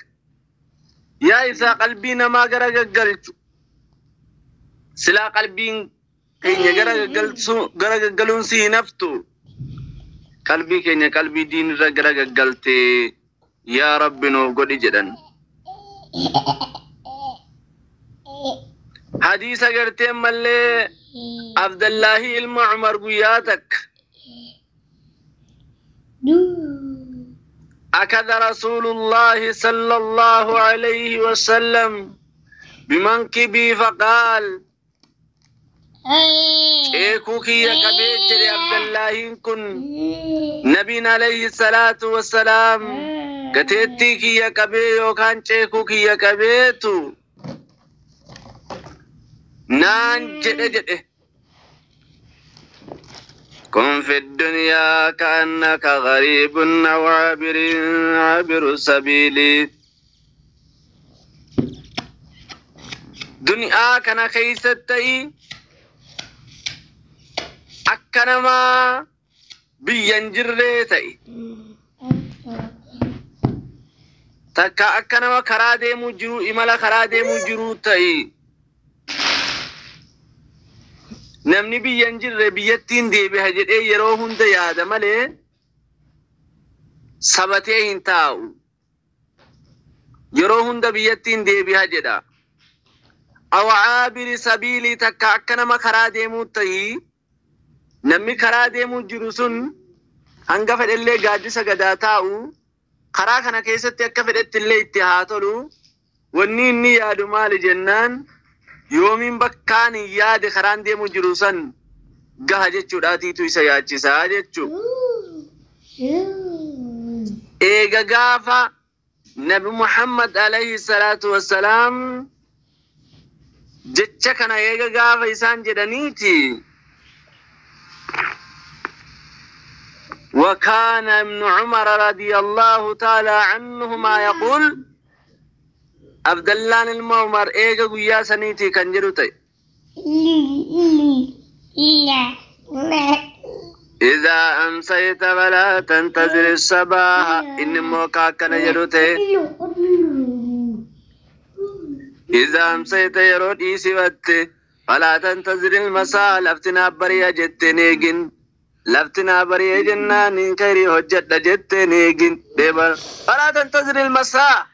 Yaa isaa qalbii namaa gara gaggalchu. Silaa qalbiin keenya gara gaggaluun si hin haftu. Qalbii keenya qalbii diinirra gara gaggaltee yaa Rabbi nuuf godhi jedhan. Hadiisa gartee mallee Abdallaahi ilma Umar guyyaa takka. أخذ رسول الله صلى الله عليه وسلم بمنكبي فقال إيكوكي يا كبير عبد الله كن نبينا عليه الصلاة والسلام كتيتي يا كبير وكان شيكوكي يا كبيتو نان جد جد كن في الدنيا كأنك غريب أو عابر عابر سبيل دنيا كان خيستي أكنما بينجرتي تكا أكنما كرادي مجرو إملا كرادي مجرو تي Namni biyya hin jirre biyyattiin deebi'a jedhee yeroo hunda yaada malee sabatee hin taa'u. Yeroo hunda biyyattiin deebi'a jedha. Aw caabiri sabiilii takka akka nama karaa deemuu ta'ii namni karaa deemuu jiru sun hanga fedhellee gaaddisa gadaa taa'u karaa kana keessatti akka fedhetti illee itti haa tolu wanni inni yaadu maali jennaan yoomiin bakkaan hin yaade karaan deemu jiru san gaha jechuudhaatiitu isa yaachisaa jechuu. Eega gaafa Nabi Muhammad alayhi salaatu wassalaam jecha kana eega gaafa isaan jedhaniiti. وكان ابن عمر رضي الله تعالى عنهما يقول Abdallaan ilma Umar eega guyyaa saniitii kan jedhu ta'e. Idaa amsayta falaa tantazir sabaaha inni immoo akkana jedhu ta'e. Idaa amsayta yeroo dhiisifatte falaa tantazir masaa lafti naaf bari'a jetteen eegin. Lafti naa bari'e jennaan hin kayrii hojjedha jetteen eegin. Falaa tantazir masaa.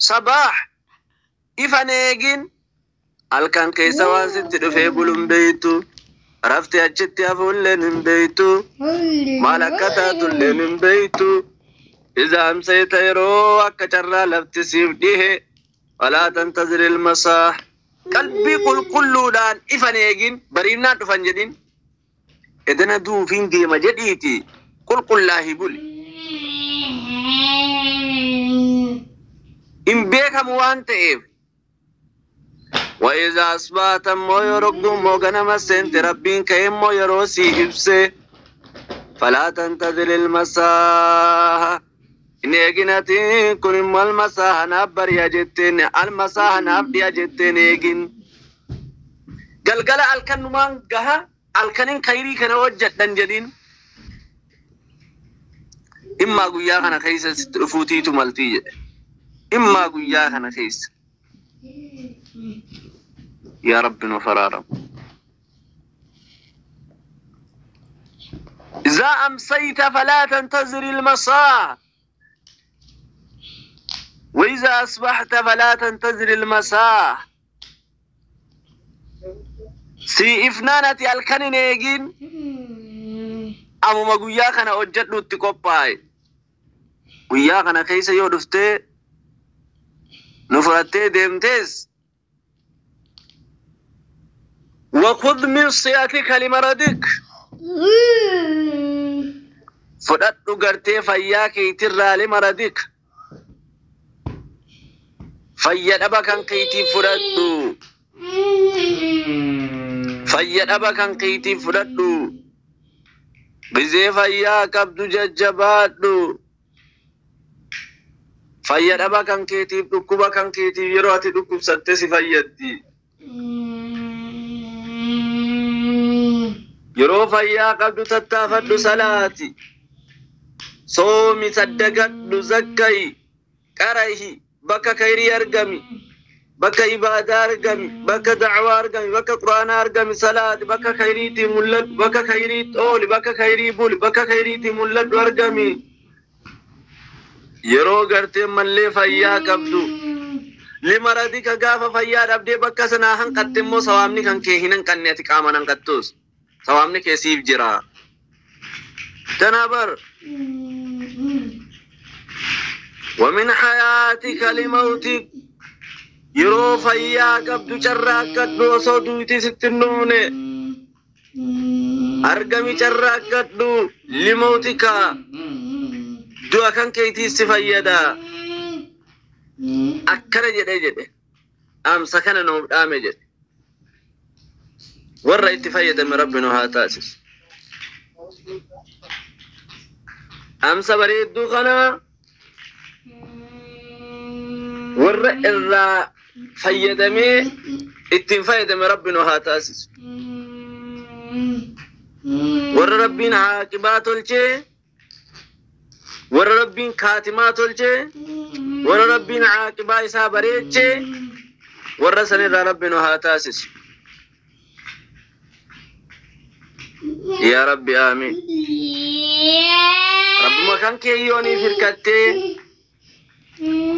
Sabah ifan eegin halkan keessa waan sitti dhufee buluun beeytu rafti achitti hafuulleen hin beeytu maal akka taatulleen hin beeytu iza amsayta yeroo akka carraa lafti siif dhihe falaa tantazir ilmasaa qalbii qulqulluudhaan ifan eegin bariinaan dhufan jedhin edana duufiin deema jedhiiti qulqullaahi buli. In beekamu waan ta'eef wa'iza asbaata immoo yeroo gummoo ganama seente rabbiin ka'e immoo yeroo sii ibse falaa tantazir ilmasaa hin eeginatiin kun immoo almasaa naaf bari'a jetteen almasaa naaf dhi'a jetteen eegin galgala halkanumaan gaha Halkanin khayrii kana hojjedhan jedhin. Immaa guyyaa kana keessa sitti dhufuutiitu maltii jedhe. Immaa guyyaa kana keessa. Yaa Rabbi nu faraaramu. إذا أمسيت فلا تنتظر المساء وإذا أصبحت فلا تنتظر المساء. Si ifnaanati halkan hin eegin, amuma guyyaa kana hojjedhu itti qophaa'e. Guyyaa kana keessa yoo dhuftee nu fudhattee deemtees وخذ من صياتك لمرضك fudhadhu gartee fayyaa keetirraa limaradik fayya dhaba kan keetiif fudhadhu fayya dhaba kan keetiif fudhadhu bizee fayyaa qabdu jajjabaadhu fayya dhaba kan keetiif dhukkuba kan keetiif yeroo ati dhukkubsatte si fayyaddi. Yeroo fayyaa qabdu tattaafadhu salaati. Soomi, saddagadhu, zakkayi, qarahi, bakka khayrii argami, bakka ibaadaa argami, bakka da'waa argami, bakka quraanaa argami, salaati, bakka khayriitti mul'adhu, bakka khayriitti ooli, bakka khayrii buli, bakka khayriitti mul'adhu argami. Yeroo gartee mallee fayyaa qabdu. Limaradika gaafa fayyaa dhabdee bakka sanaa hanqatte immoo sawaabni kan kee hin hanqanne ati qaamaan hanqattus. Sawaabni kee siif jira. Tanabar. ومن حياتك لموتك yeroo fayyaa qabdu carraaqqadhu osoo duuti sitti hin dhumne argami carraaqqadhu limautika du'a kan keetiis si fayyada. Akkana jedhe jedhe dhaamsa kana nuuf dhaame jedhe. Warra itti fayyadame Rabbi nu haa taasisu. Dhaamsa bareedduu kana warra irraa fayyadamee ittiin fayyadame Rabbi nu haa taasisu. Warra Rabbiin haaqibaa tolchee, warra Rabbiin kaatimaa tolchee, warra Rabbiin haaqibaa isaa bareechee, warra sanirraa Rabbi nu haa taasisu. Yaa Rabbi aamiin. Rabbuma kan keeyyooniif hirkattee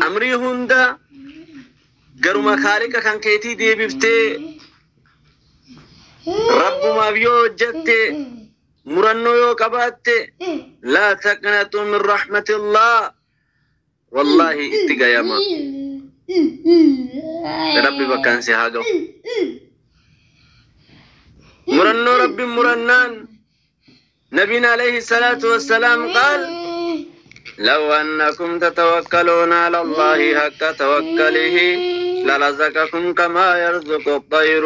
amrii hunda garuma kaaliqa kan keetii deebiftee rabbumaaf yoo hojjette murannoo yoo qabaatte laa taqnatu min rahmatillah wallaahi itti gayama. Rabbi bakkaan si haa ga'u. Murannoo Rabbiin murannaan نبينا عليه الصلاة والسلام قال لو أنكم تتوكلون على الله حق توكله لرزقكم كما يرزق الطير.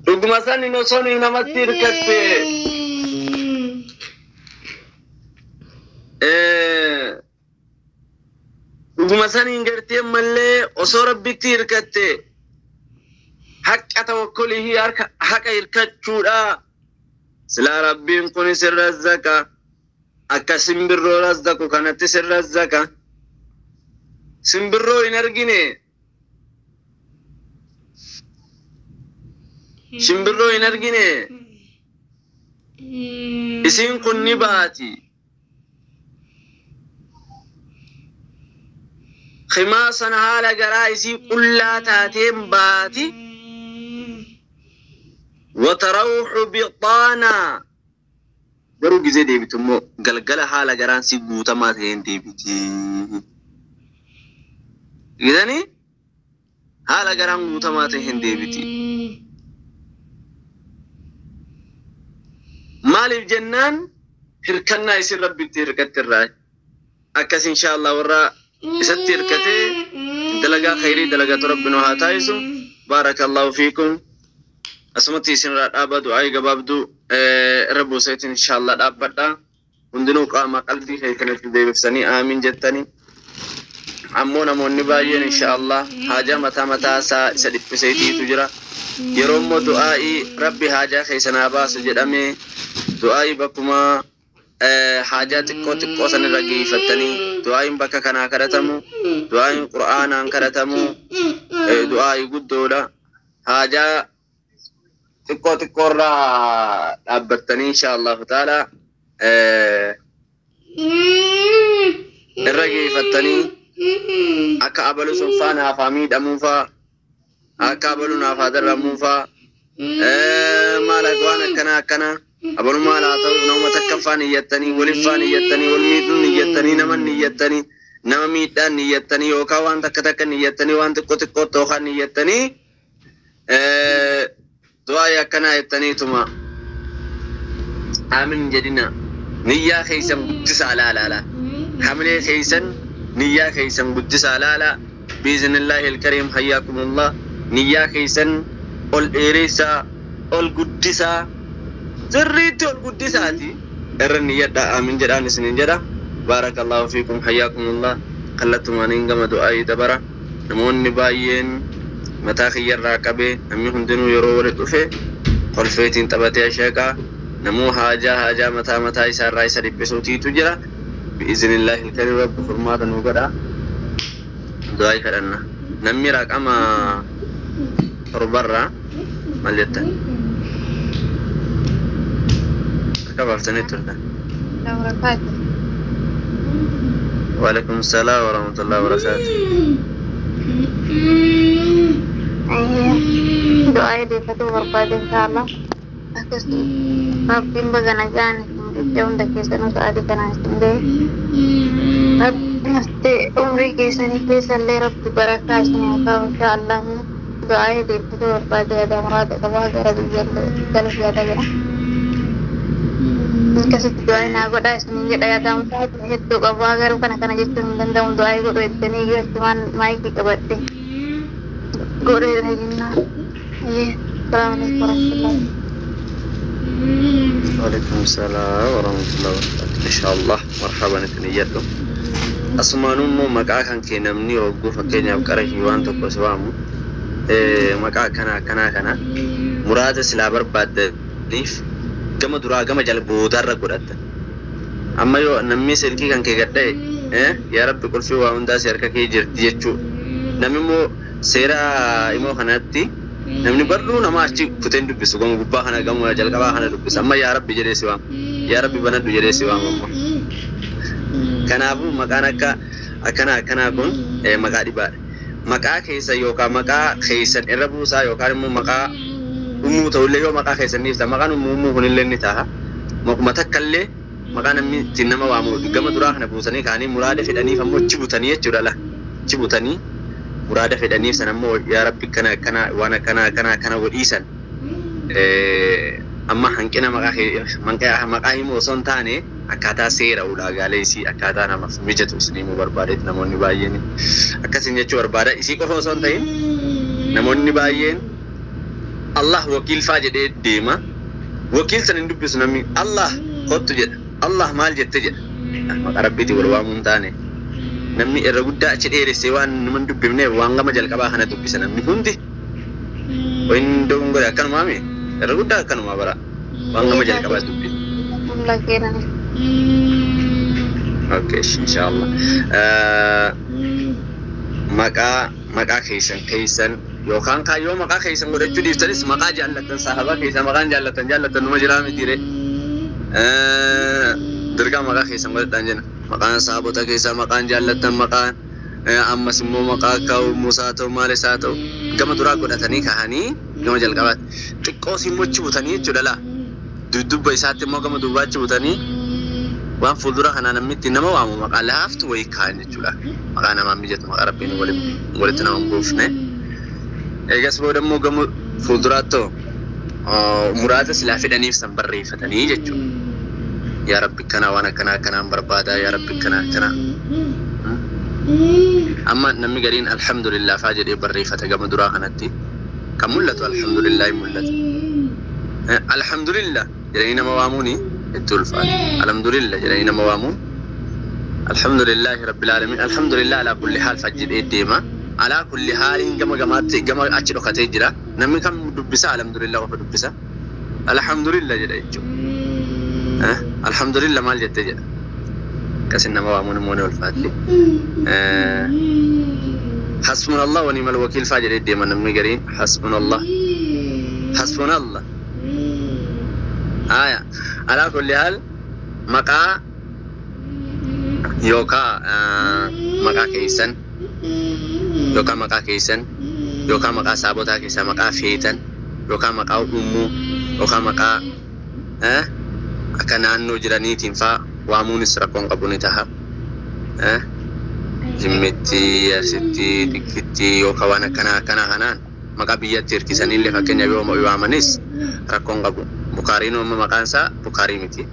Dhuguma sani osoo namatti hirkatte dhuguma saniin gartee mallee osoo Rabbitti hirkatte haqqa tawakkulihi haqa hirkachuudha. Silaa Rabbiin kun isin razzaqa akka simbirroo razzaqu kanatti isin razzaqa. Simbirroo hin argine, simbirroo hin argine, isiin kun ni baati. Khimaasan haala garaa isii qullaa taateen baati. وتروح بطانا garuu gizee deebitu immoo galgala haala garaan si guutamaa ta'een deebiti. Gizanii haala garaan guutamaa ta'een deebiti. Maaliif jennaan hirkannaa isin Rabbitti hirkattirraa. Akkas inshaallah warra isatti hirkatee dalagaa khayrii dalagatu Rabbi nu haa taasisu. Baarakallahu fiikum. Asumatti isinirraa dhaaba du'aa gabaabduu irra buuseetiin inshaallah dhaabbadha. Hundinuu qaama qalbii keessanitti deebifsanii aamiin jettanii. Ammoo namoonni baay'een insha Allah haajaa mataa mataa isaa isa dhiphiseetiitu jira. Yeroo immoo du'aa'ii Rabbi haajaa keessa naa baasu jedhamee du'aa'ii bakkuma haajaa xiqqoo xiqqoo sanirra geeffattanii du'aa'iin bakka kanaa kadhatamu, du'aa'iin qur'aanaan kadhatamu, du'aa'ii guddoodha. Haajaa xiqqoo xiqqoorraa dhaabbattanii insha Allahu ta'ala irra geeffattanii akka abalu sun faa naaf haa miidhamuu faa, akka abalu naaf haa darramuu faa, maal akka waan akkana akkana abalu maal haa ta'u nama takka faan iyyattanii, waliif faan iyyattanii, wal miidhuun iyyattanii, nama iyyattanii, nama miidhaan iyyattanii, yookaan waan takka takka iyyattanii, waan xiqqoo xiqqoo yookaan iyyattanii du'aa akkanaa jettaniituma aamin jedhina. Niyyaa keessan guddisaa laalaala, hamilee keessan, niyyaa keessan guddisaa laala. Biiznillaahi alkariim, hayyaakumullah. Niyyaa keessan ol dheeressaa, ol guddisaa, sirriitti ol guddisaati irra niyyadha, aamin jedhaan isinin jedha. Baarakallaahu fiikum, hayyaakumullah. Kallattumaaniin gama du'aayii dabara. Namoonni baay'een mataa kiyyarraa qabee namni hundinuu yeroo wali dhufe kolfeetiin taphatee asheeqaa, namuu haajaa haajaa mataa mataa isaarraa isa dhiphisuutiitu jira. Bi'iznillaahi ilkariim, Rabbi furmaata nuu godha. Du'aayii kadhanna. Namni raqama 7rraa maal jettan? Harka baaftanii turtan. Barakaatu. Waalaikum salaam warahmatullahi wabarakaatu. Du'aa edeeffatu barbaade inshallah. Akkasuma Rabbiin baga nagaan isin jecha hunda keessanuu sa'aatii kanaan isin gahe. Rabbiin haftee umrii keessanii keessallee Rabbi barakaa isin haa kaa'u inshallah. Du'aa edeeffatu barbaade, yaada muraasa qabaa, gara biyyallee galuuf yaada jira. Akkasitti du'aa naa godhaa isiniin jedha. Yaada muraasa hedduu qabaa, garuu kana kana jechuun hin danda'amu. Du'aa godhu jettanii iyyuu achumaan maayikii qabadhe godhu jennaan. Assalamu alaikum warahmatullahi. Waalaikum salaam warahmatullahi wabarakatuh. Inshallah marhaban isin iyyadhu. Asumaanuu immoo maqaa kan kee namni hogguu fakkeenyaaf qarashii waan tokko si waamu, maqaa akkanaa akkanaa kana muraada silaa barbaaddaniif gama duraa gama jala boodarra godhatta. Amma yoo namni silkii kan kee gadha'e, yaa Rabbi qulfii waa hundaa si harka kee jirti jechuu. Namni immoo seera immoo kanatti namni barruu nama achi kuteen dubbisu gama gubbaa kana gama jalqabaa kana dubbisa. Amma yaa Rabbi jedhee si waama. Yaa Rabbi banadhu jedhee si waama ammoo. Kanaafuu maqaan akka akkana akkanaa kun maqaa dhibaadha. Maqaa keessa yookaan maqaa keessan irra buusaa, yookaan immoo maqaa ummuu ta'ullee yoo maqaa keessan dhiifta, maqaan ummuu ummuu kunillee ni ta'a. Maquma takkallee maqaa namni ittiin nama waamu gama duraa kana buusanii kaanii muraada fedhaniif ammoo achi butanii jechuudha la. Achi butanii muraada fedhaniif sana ammoo yaa Rabbi akkana akkana waan akkana akkana akkana godhiisan. Amma hanqina maqaa maqaa himuu osoo hin taane akkaataa seera ulaagaalee isii akkaataa namaaf mijatu isin himuu barbaadeet. Namoonni baay'een akkasin jechuu barbaada. Isii qofa osoo hin ta'in namoonni baay'een Allah wakiil faa jedhee deema. Wakiil san hin dubbisu namni, Allah kottu jedha, Allah maal jette jedha. Maqaa Rabbiitiin wal waamuu hin taane. Namni irra guddaa achi dheeressee waan nama hin dubbifneef waan gama jalqabaa kana dubbisa namni hundi. Wayin dogongore akkanumaami, irra guddaa akkanumaa bara waan gama jalqabaa dubbisa. Fuula keenan. Okay, inshallah. Maqaa keessan keessan yookaan kaayyoo maqaa keessan godhachuu dhiiftanis maqaa jaallattan, sahabaa keessan maqaan jaallattan jaallattan numa jiraa mitiire. Dirqama maqaa keessan godhadhaan jenna. Maqaan sahabota keessaa maqaan jaallattan, maqaan ammas immoo maqaa akka Musaa ta'u maalis haa ta'u gama duraa godhatanii kahanii gama jalqabaatti. Xiqqoos immoo achi butanii jechuudha laa. Dudduuba isaatti immoo gama duubaa achi butanii waan fuuldura kanaa namni ittiin nama waamu maqaa laaftu wayii kaa'an jechuudha. Maqaa namaa mijatu, maqaa Rabbiin walitti nama hin buufne. Eegas booda immoo gama fuulduraatti muraasa silaa fedhaniif san barreeffatanii jechuudha. Yaa Rabbi kana waan akkanaa akkanaan barbaada, yaa Rabbi kana akkana. Amma namni gariin alhamdulillah faa jedhee barreeffata gama duraa kanatti. Kan mul'atu alhamdulillah mul'ata. Alhamdulillah jedhanii nama waamuuni itti ulfaata. Alhamdulillah jedhanii nama waamuun Alhamdulillahi rabbil alamin. Alhamdulillah ala kulli haal fajjidhee deema. Alaa kulli haaliin gama gamaatti gama achi dhokatee jira. Namni kam dubbisa alhamdulillah qofa dubbisa. Alhamdulillah jedha jechuudha. Alhamdulillah maal jettee jedha. Akkasin nama waamuun immoo ni ulfaatti. Hasbunallah wa ni'mal wakiil faa jedhee deema namni gariin. Hasbunallah. Hasbunallah. Aya. Alaa kulli haal maqaa yookaan maqaa keessan yookaan maqaa keessan yookaan maqaa saabotaa keessaa maqaa feetan yookaan maqaa uumuu yookaan maqaa akka naannoo jiraniitiin faa waamuunis rakkoon qabu ni taha. Jimmitti, Arsitti, Dikkitti yookaan waan akkanaa akkanaa kanaan maqaa biyyatti hirkisaniillee fakkeenya yoo waamanis rakkoon qabu. Bukaariin amma maqaan isaa Bukaarii miti.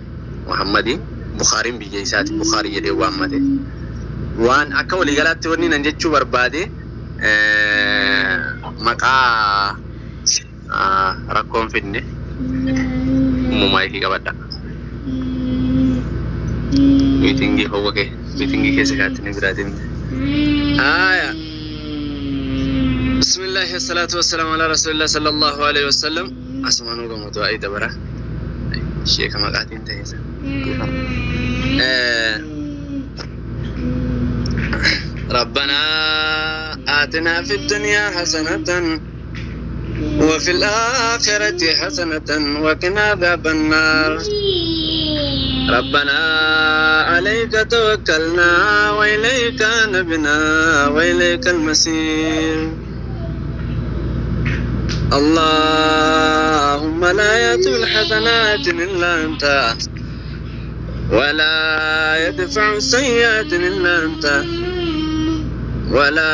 Muhammadi Bukaariin biyya isaati Bukaarii jedhee waammate. Waan akka waliigalaatti wanni nan jechuu barbaade maqaa rakkoon fidne maayikii qabadha. Miitingii hawwa kee miitingii keessa kaatti ni biraatiin. Haaya. Bismillaahi wasalaatu wasalaamu alaa rasuulillah sallallahu alaihi wasallam. Asumaanuu gammadu waa'ee dabara. Sheeka maqaatiin ta'e isa. ربنا آتنا في الدنيا حسنة وفي الآخرة حسنة وقنا عذاب النار. ربنا عليك توكلنا وإليك نبنا وإليك المصير. اللهم لا يأتي بالحسنات إلا أنت ولا يدفع السيئات إلا أنت ولا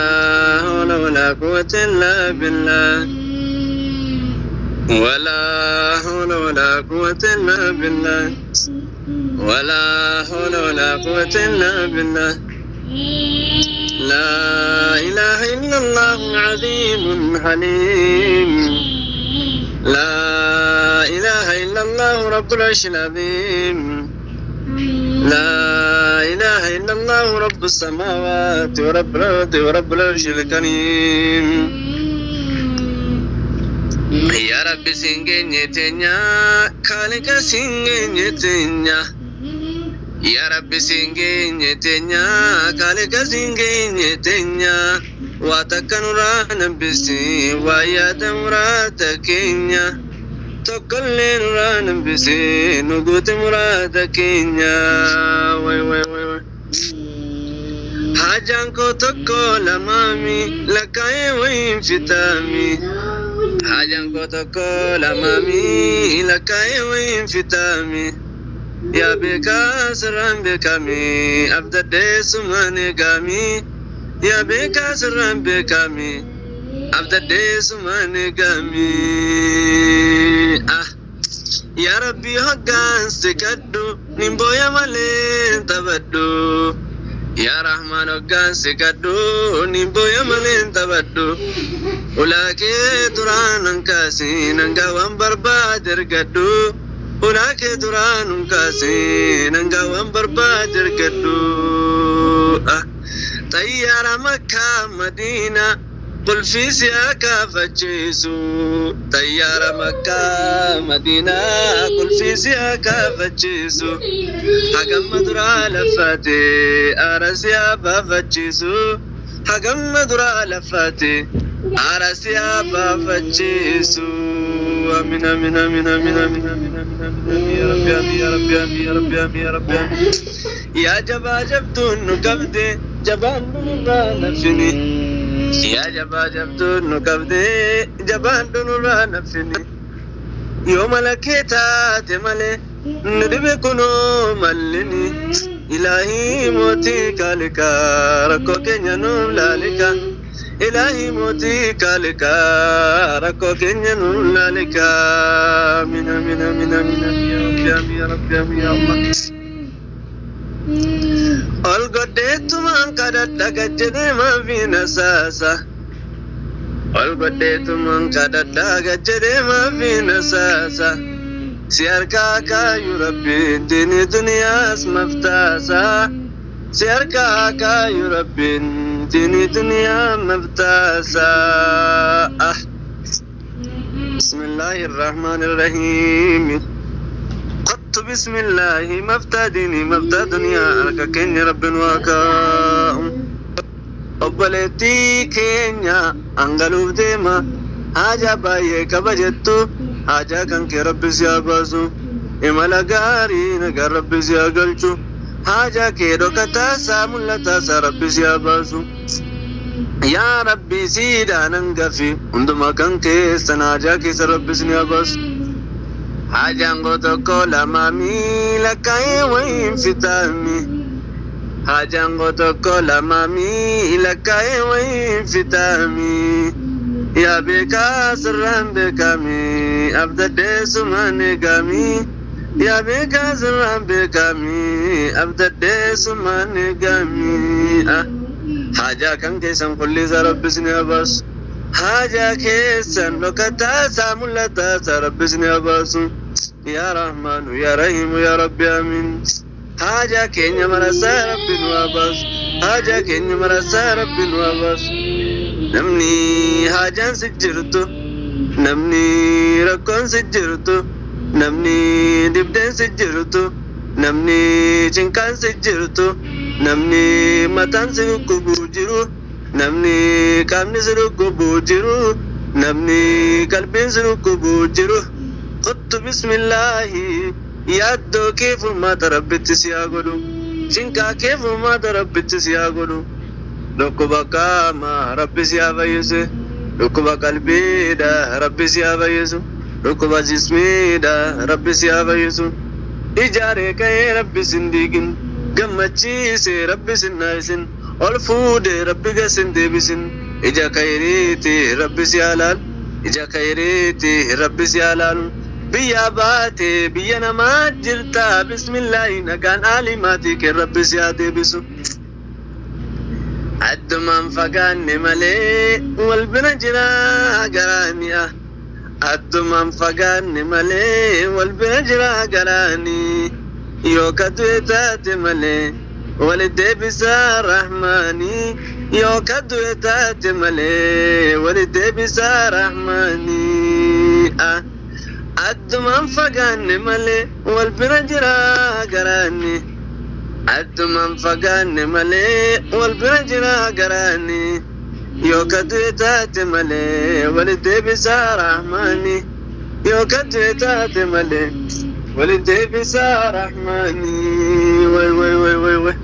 حول ولا قوة إلا بالله ولا حول ولا قوة إلا بالله ولا حول ولا قوة إلا بالله. لا إله إلا الله العظيم الحليم. لا إله إلا الله رب العرش العظيم. لا إله إلا الله رب السماوات ورب الأرض ورب العرش الكريم. يا رب سنجنيتنا خالق سنجنيتنا يا رب سنجنيتنا خالق سنجنيتنا واتكنورا نبسي ويا تمراتكينيا tokkollee nurraa nambisee nu guute muraada keenya. Way way way way. Haajaan koo tokko lamaami lakkaa'ee wayiin fitaami. Haajaan koo tokko lamaami lakkaa'ee wayiin fitaami. Yaa beekaa sirraan beekami abdadhee sumaan eegami. Yaa beekaa sirraan beekami abdadhee sumaan eegami. Ah. Yaa Rabbi hoggaansi kadhu nin booya malee taphadhu. Yaa Rahmaan hoggaansi kadhu nin booya malee taphadhu. Ulaa kee duraan hankaasiin hangaa waan barbaade argadhu. Ulaa kee duraan hankaasiin hangaa waan barbaade argadhu. Ah. Xayyaara Makkaa Madiinaa qulfii si haa kaafachiisu. Xayyaara Makkaa Madiinaa qulfii si haa kaafachiisu. Hagamma duraa lafaate aara si haa baafachiisu. Hagamma duraa lafaate aara si haa baafachiisu. Amin amin amin amin amin amin amin amin ya Rabbi amin ya Rabbi amin ya Rabbi amin ya Rabbi amin. Yaa jabaa jabduun nu qabde jabaan nurraa nafsini. Yaa jabaa jabduun nu qabde jabaan nurraa nafsini. Yoo malakee taate malee nu dhibe kunoo mallini. Ilaahii mootii kaalikaa rakkoo keenya nuuf laalika. Ilaahii mootii kaalikaa rakkoo keenya nuuf laalika. Amin amin amin amin amin ya Rabbi amin ya Rabbi amin ya Allah. Ol godheetumaan kadhadha gajjedhee maafi nasaasa. Ol godheetumaan kadhadha gajjedhee maafi nasaasa. Si harkaa kaayu Rabbiin diini duniyaas maftaasa. Si harkaa kaayu Rabbiin diini duniyaa maftaasaa. Ah. بسم الله الرحمن الرحيم. قط بسم الله مفتى ديني مفتى دنيا أركا كيني رب واكا. Obboleettii keenya hangaluuf deema, haajaa baay'ee kabajattu, haajaa kan kee Rabbi si haa baasu, imala gaarii nagaan Rabbi si haa galchu, haajaa kee dhokataasaa mul'ataasaa Rabbi si haa baasu. Yaa Rabbi siidhaan hangafi hundumaa kan keessan haajaa keessa Rabbi si haa baasu. Haajaan koo tokko lama miila ka'ee wayiin fitaami. Haajaan koo tokko lama miila ka'ee wayiin fitaami. Yaa beekaa sirraan beekami abdadhee sumaan eegami. Yaa beekaa sirraan beekami abdadhee sumaan eegami. Ah. Haajaa kan keessan qullisaa Rabbi isin haa baasu. Haajaa keessan dhokataasaa mul'ataasaa Rabbi isin haa baasu. Yaa Rahmaanu yaa Rahiimu yaa Rabbi amiin. Haajaa keenya marasaa Rabbi nu haa baasu. Haajaa keenya marasaa Rabbi nu haa baasu. Namni haajaan si jirtu, namni rakkoon si jirtu, namni dibdeen si jirtu, namni cinqaan si jirtu, namni mataan si dhukkubuu jiru, namni qaamni si dhukkubuu jiru, namni qalbiin si dhukkubuu jiru. Qottu bismillaahi yaaddoo kee furmaata Rabbitti si haa godhu. Cinqaa kee furmaata Rabbitti si haa godhu. Dhukkuba qaamaa Rabbi si haa fayyisu. Dhukkuba qalbiidha Rabbi si haa fayyisu. Dhukkuba jismiidha Rabbi si haa fayyisu. Ijaaree ka'ee Rabbi sin diigin. Gammachiisee Rabbi sin naayisin. Ol fuudhee Rabbi gasin deebisin. Ija khayriiti Rabbi si haa laalu. Ija khayriiti Rabbi si haa laalu. Biyya baatee biyya namaa jirta bismillaahi nagaan aalimaatii kee Rabbi si haa deebisu. Addumaan fagaanne malee wal bira jira garaani'a. Addumaan fagaanne malee wal bira jira garaani. Yoo ka du'e taate malee wali deebisaa Rahmaani. Yoo ka du'e taate malee wali deebisaa Rahmaani. Ah. Addumaan fagaanne malee wal bira jira garaani. Addumaan fagaanne malee wal bira jira garaani. Yoo ka du'e taate malee wali deebisaa Rahmaani. Yoo ka du'e taate malee wali deebisaa Rahmaani. Way way way way way.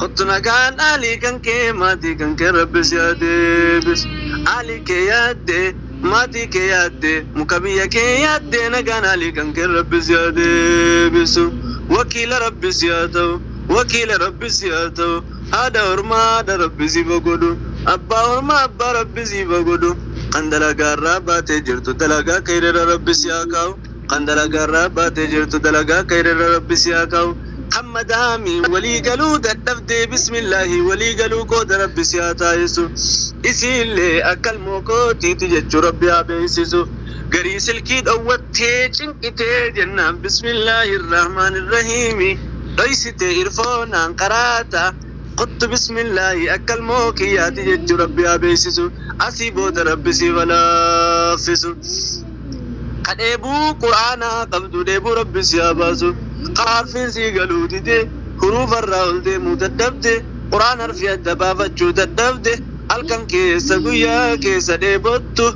Kottu nagaan aalii kan kee maatii kan kee Rabbi si haa deebisu. Aalii kee yaaddee maatii kee yaaddee muka biyya kee yaaddee nagaan aalii kan kee Rabbi si haa deebisu. Wakiila Rabbi si haa ta'u. Wakiila Rabbi si haa ta'u. Haadha ormaa haadha Rabbi si godhu. Abbaa ormaa abbaa Rabbi si godhu. Kan dalagaarraa baatee jirtu dalagaa keerirra Rabbi si haa kaa'u. Kan dalagaarraa baatee jirtu dalagaa keerirra Rabbi si haa kaa'u. Kan madaamii walii galuu dadhabdee bismillaahi walii galuu qooda Rabbi si haa taasisu. Isiillee akka ilmoo kootiiti jechuu Rabbi haa beeksisu. Garii silkii dhowwattee cinqitee jennaan bismillaahi irrahmaan irrahiimi. Dhoysitee irfoonaan qaraata. Qottu bismillaahi akka ilmoo kiyyaati jechuu Rabbi haa beeksisu. Asii booda Rabbi si balaaffisu. Ka dheebuu quraanaa qabdu dheebuu Rabbi si haa baasu. Ka harfiin sii galuu dide huruufarraa ol deemuu dadhabde quraan harfi adda baafachuu dadhabde halkan keessa guyyaa keessa dheebottu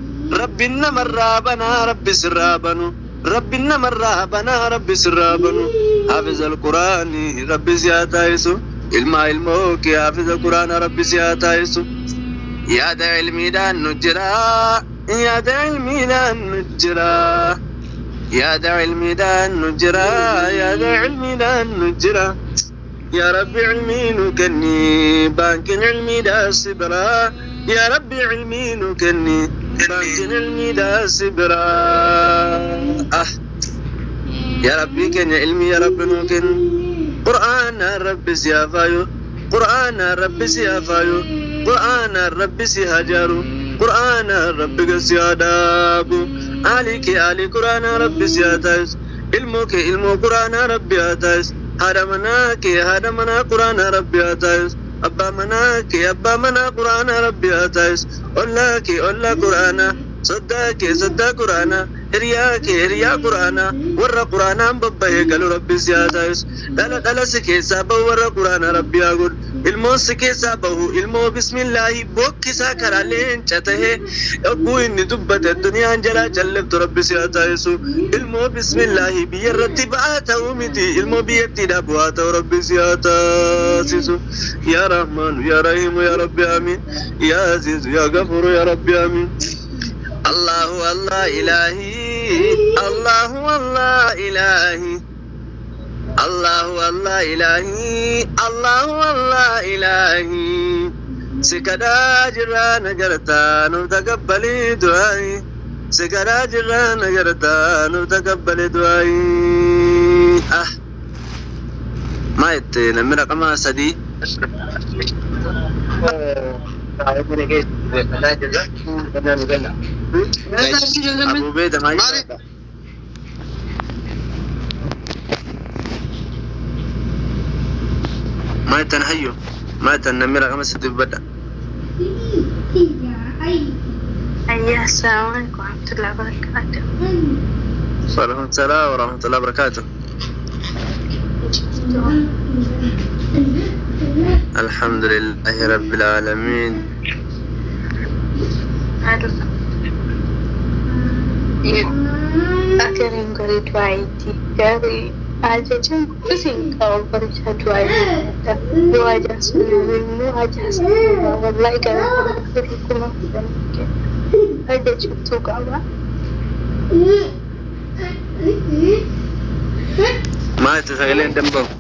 Rabbiin namarraa banaa Rabbi sirraa banu. Rabbiin namarraa banaa Rabbi sirraa banu. Hafiza alquraanii Rabbi si haa taasisu. Ilmaa ilmoo kee hafiza quraanaa Rabbi si haa taasisu. Yaada ilmiidhaan nu jira. Yaada ilmiidhaan nu jira. Yaada ilmiidhaan nu jira. Yaada ilmiidhaan nu jira. Yaa Rabbi ilmii nu kenni baankiin ilmiidhaa si bira. Yaa Rabbi ilmii nu kenni baankiin ilmiidhaa si bira. Ah. Yaa Rabbi keenya ilmii yaa Rabbi nu kenni. Qur'aana Rabbi si haa faayu. Qur'aana Rabbi si haa faayu. Qur'aana Rabbi si haa jaaru. Qur'aana Rabbi si haa dhaabu. Aalii kee aalii qur'aana Rabbi si haa taasisu. Ilmoo kee ilmoo qur'aana Rabbi haa taasisu. Haadha manaa kee haadha manaa quraanaa rabbi haa taasisu. Abbaa manaa kee abbaa manaa quraanaa rabbi haa taasisu. Ollaa kee ollaa quraanaa. Soddaa kee soddaa quraanaa. Hiriyaa kee hiriyaa quraanaa. Warra quraanaan babbahee galu rabbi si haa taasisu. Dhala dhala si keessaa bahu warra quraanaa rabbi haa godhu. Ilmoon si keessaa bahu ilmoo bismillaahi bokkisaa karaa leenca tahee yogguu inni dubbate duniyaan jalaa calliftu rabbi si haa taasisu. Ilmoo bismillaahi biyya irratti ba'aa ta'uu miti ilmoo biyyattiidhaa bu'aa ta'u rabbi si haa taasisu. Yaa Rahmaanu yaa Rahiimu yaa Rabbi amiin. Yaa Aziizu yaa Gafuuru yaa Rabbi amiin. Allahu Allah ilaahi Allahu Allah ilaahi Allahu Allah ilaahi Allahu Allah ilaahi Si kadhaa jirraa na gartaa nuuf taqabbalii du'aayi. Si kadhaa jirraa na gartaa nuuf taqabbalii du'aayi. Ah, maa jette namni raqama 3? Abuu Beeda maal jedha? Maa jettan hayyo? Maa jettan namni raqama 3 dubbadha? Ayya, assalamu alaikum warahmatullahi wabarakatuh. Waalaikum salaam warahmatullahi wabarakatuh. Alhamdulillahi rabbil aalamiin. Akariin gari du'aayitti gaarii ajajan kusin qabu baricha du'aayitti yoo ajaa'ibsiisu immoo ajaa'ibsiisu wallahi gara firii kuma 10 ajajattuu qaba. Maa jette sagaleen dambamu?